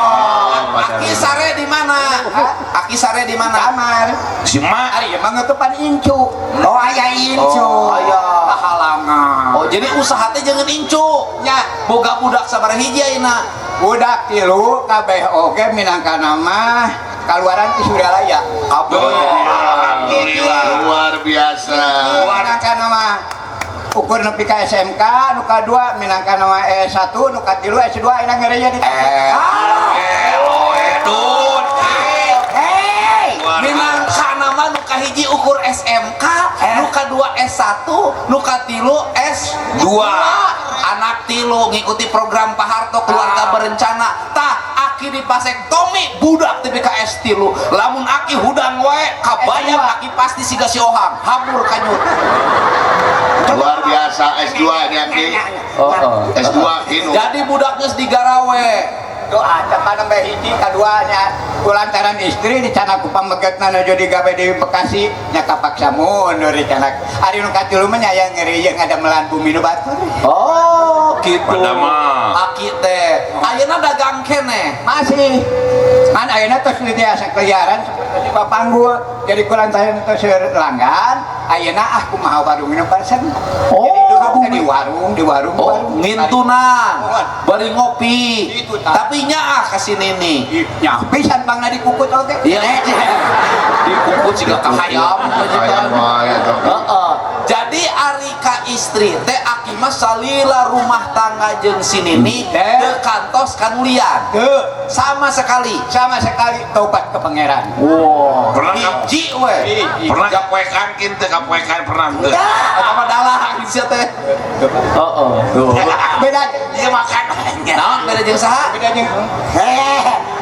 Speaker 9: Aki sare di mana? Aki sare di mana?
Speaker 1: Kamar.
Speaker 5: Si mak
Speaker 1: Ari emang ngekepan incu. Oh, aya incu.
Speaker 9: Oh, aya.
Speaker 1: Halangan.
Speaker 9: Oh, jadi usaha teh jangan incu.
Speaker 1: Nya,
Speaker 9: Boga budak sabaraha hiji ayeuna?
Speaker 1: budak tilu kabeh oge minangka mah kaluaran ti Suryalaya.
Speaker 9: Kabeh.
Speaker 5: Alhamdulillah.
Speaker 3: Luar biasa.
Speaker 1: Minangka mah ukur nepi ka SMK, nu kadua minangka nama S1, nu katilu S2 ayeuna ngereya di.
Speaker 5: Elo edun.
Speaker 9: Hey,
Speaker 5: Luar
Speaker 9: minangka nama nu kahiji ukur SMK, nu kadua S1, nu katilu S2. Anak tilu ngikuti program Pak Harto keluarga berencana. Tah aki dipasektomi budak teh ka S tilu. Lamun aki hudang wae kabayang aki pasti siga si Ohang, hambur kanyut.
Speaker 3: Luar biasa S2 ini Aki. S2 kinu.
Speaker 9: Jadi budak geus digarawe.
Speaker 1: Doa capan sampai hiji kaduanya kulantaran istri dicana ku pamegetna nu jadi gawe di Bekasi nya kapaksa mundur dicana ari nu katilu mah nya aya ngeri ngadamelan bumi nu batur.
Speaker 9: Oh, gitu.
Speaker 5: Padama.
Speaker 9: Aki teh ayeuna dagang keneh.
Speaker 1: Masih kan ayeuna tos tiasa keliaran seperti papanggul jadi kulantaran tos langgan ayeuna ah kumaha warung nu parsen.
Speaker 9: Oh,
Speaker 1: jadi duduk teh di warung di warung.
Speaker 9: Oh, ngintunan, bari ngopi.
Speaker 1: Itu, tah.
Speaker 9: Tapi nyaah ka si Nini.
Speaker 1: Nya pisan bangna dikukut oge.
Speaker 9: Iya. Dikukut siga kahayam
Speaker 3: Hayam wae atuh.
Speaker 9: Heeh. Jadi ari ka istri teh aki mah salila rumah tangga jeung si Nini
Speaker 1: Teh.
Speaker 9: teu kantos kanulian.
Speaker 1: Teu,
Speaker 9: Sama sekali.
Speaker 1: sama sekali tobat ke pangeran.
Speaker 9: Wow.
Speaker 5: Pernah
Speaker 9: Hiji we.
Speaker 5: Pernah kapoekan kin teu kapoekan pernah teu.
Speaker 9: Eta mah dalang sia teh. Heeh. Tuh.
Speaker 1: Beda
Speaker 5: Dia makan.
Speaker 9: Naon beda jeung saha?
Speaker 1: beda jeung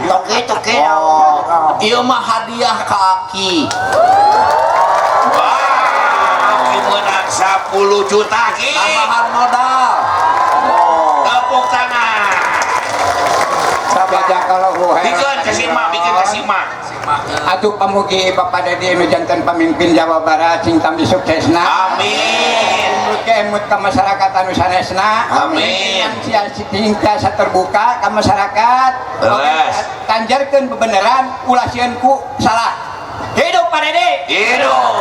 Speaker 4: Toke toke.
Speaker 9: Oh, ieu mah hadiah ka aki.
Speaker 5: Wah, aki menang 10 juta ki.
Speaker 9: Tambahan modal.
Speaker 5: Tepuk tangan.
Speaker 1: Sabaja kalau
Speaker 5: Bikin ke si mak, bikin ke si mak.
Speaker 1: Atuh pamugi Bapak Dedi nu janten pamimpin Jawa Barat sing tambih suksesna.
Speaker 5: Amin.
Speaker 1: Abdi emut ka masyarakat anu sanesna.
Speaker 5: Amin.
Speaker 1: Tiasa terbuka ka masyarakat.
Speaker 5: Leres.
Speaker 1: Tanjarkeun bebeneran ulah sieun ku salah. Hidup Pak Dedi.
Speaker 5: Hidup.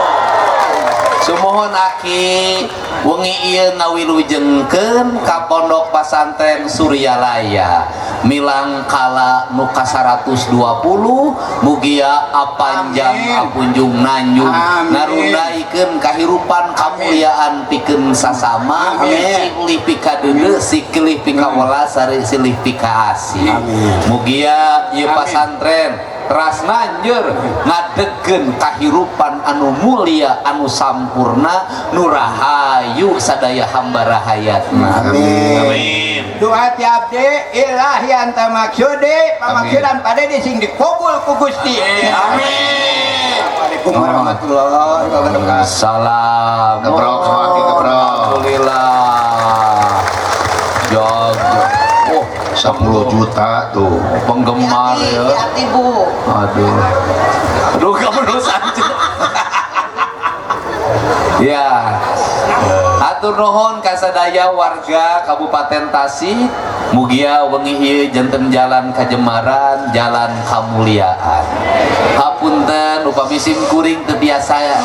Speaker 9: Sumuhun aki wengi ieu ngawilujengkeun ka Pondok Pasantren Suryalaya milang kala nu ka 120 mugia apanjang apunjung nanjung ngarundaikeun kahirupan kamuliaan pikeun sasama silih pikadeudeuh silih pikawelas sari silih pikaasih mugia ieu pasantren teras nanjeur ngadegkeun kahirupan anu mulia anu sampurna nu rahayu sadaya hamba rahayatna.
Speaker 5: Amin.
Speaker 1: Doa ti abdi ilahi anta maksudi pamaksudan Pak Dedi sing dikabul ku Gusti. Amin. Assalamualaikum warahmatullahi wabarakatuh.
Speaker 9: Salam.
Speaker 3: Keprok, keprok.
Speaker 9: Alhamdulillah. Jog. Oh,
Speaker 3: 10 juta tuh
Speaker 9: penggemar ya.
Speaker 4: Hati-hati Bu.
Speaker 9: Aduh. Aduh, kamu dosa aja. Ya. Atur nuhun ka sadaya warga Kabupaten Tasik, mugia wengi ieu janten jalan kajemaran, jalan kamuliaan. Hapunten upami sim kuring teu biasa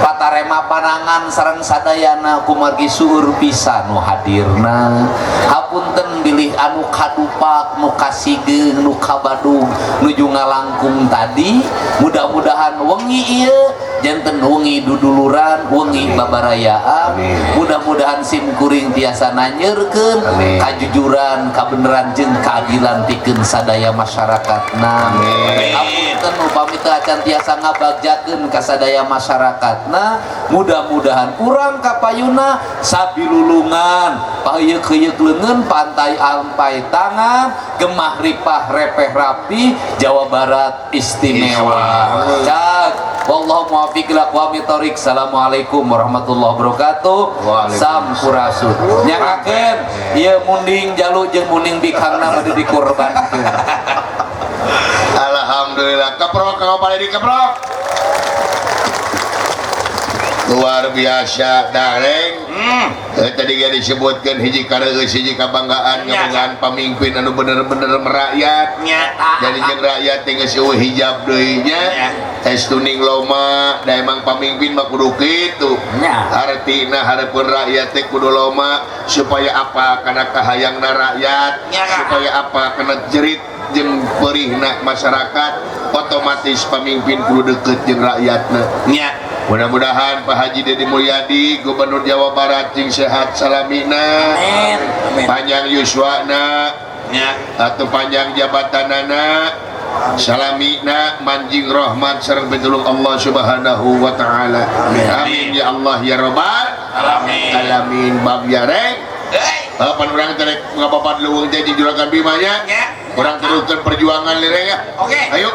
Speaker 9: patarema panangan sareng sadayana kumargi seueur pisan nu hadirna. Hapunten bilih anu kadupak, nu kasigeung, nu kabadug, nuju ngalangkung tadi, mudah-mudahan wengi ieu janten wengi duduluran, wengi babarayaan. Mudah-mudahan sim kuring tiasa nanyeurkeun kajujuran, kabeneran jeung keadilan pikeun sadaya masyarakatna. Hapunten upami teu acan tiasa ngabagjakeun ka sadaya masyarakatna, mudah-mudahan urang kapayuna sabilulungan, paheuyeuh-heuyeuk leungeun, pantai ampai tangan, gemah ripah repeh rapi, Jawa Barat istimewa. Cak, wallahu muwaffiq ila aqwamit thoriq. Assalamualaikum warahmatullahi wabarakatuh. Sampurasun. Nyangakeun ieu munding jalu jeung munding bikangna bade dikurbankeun.
Speaker 3: Alhamdulillah. Keprok ka Pak Dedi, keprok. Luar biasa dareng. Tadi ge disebutkeun hiji kareueus hiji kabanggaan ngabanggaan pamimpin anu bener-bener merakyat. Jadi jeung rakyat teh geus eueuh hijab deui nya. Tes tuning loma da emang pamimpin mah kudu kitu. Artina hareupeun rakyat teh kudu loma supaya apa kana kahayangna rakyat, supaya apa kana jerit jeung perihna masyarakat, otomatis pamimpin kudu deket jeung rakyatna. Mudah-mudahan Pak Haji Dedi Mulyadi Gubernur Jawa Barat jeung sehat salamina, panjang yuswana atau panjang jabatanana, salamina manjing rahmat sareng pitulung Allah Subhanahu wa taala. Amin ya Allah ya rabbal alamin. Alamin bab yareng. Pan urang teh ngababat leuweung teh jeung Juragan Bima nya. Urang teruskeun perjuangan lireng ya. Oke. Ayo.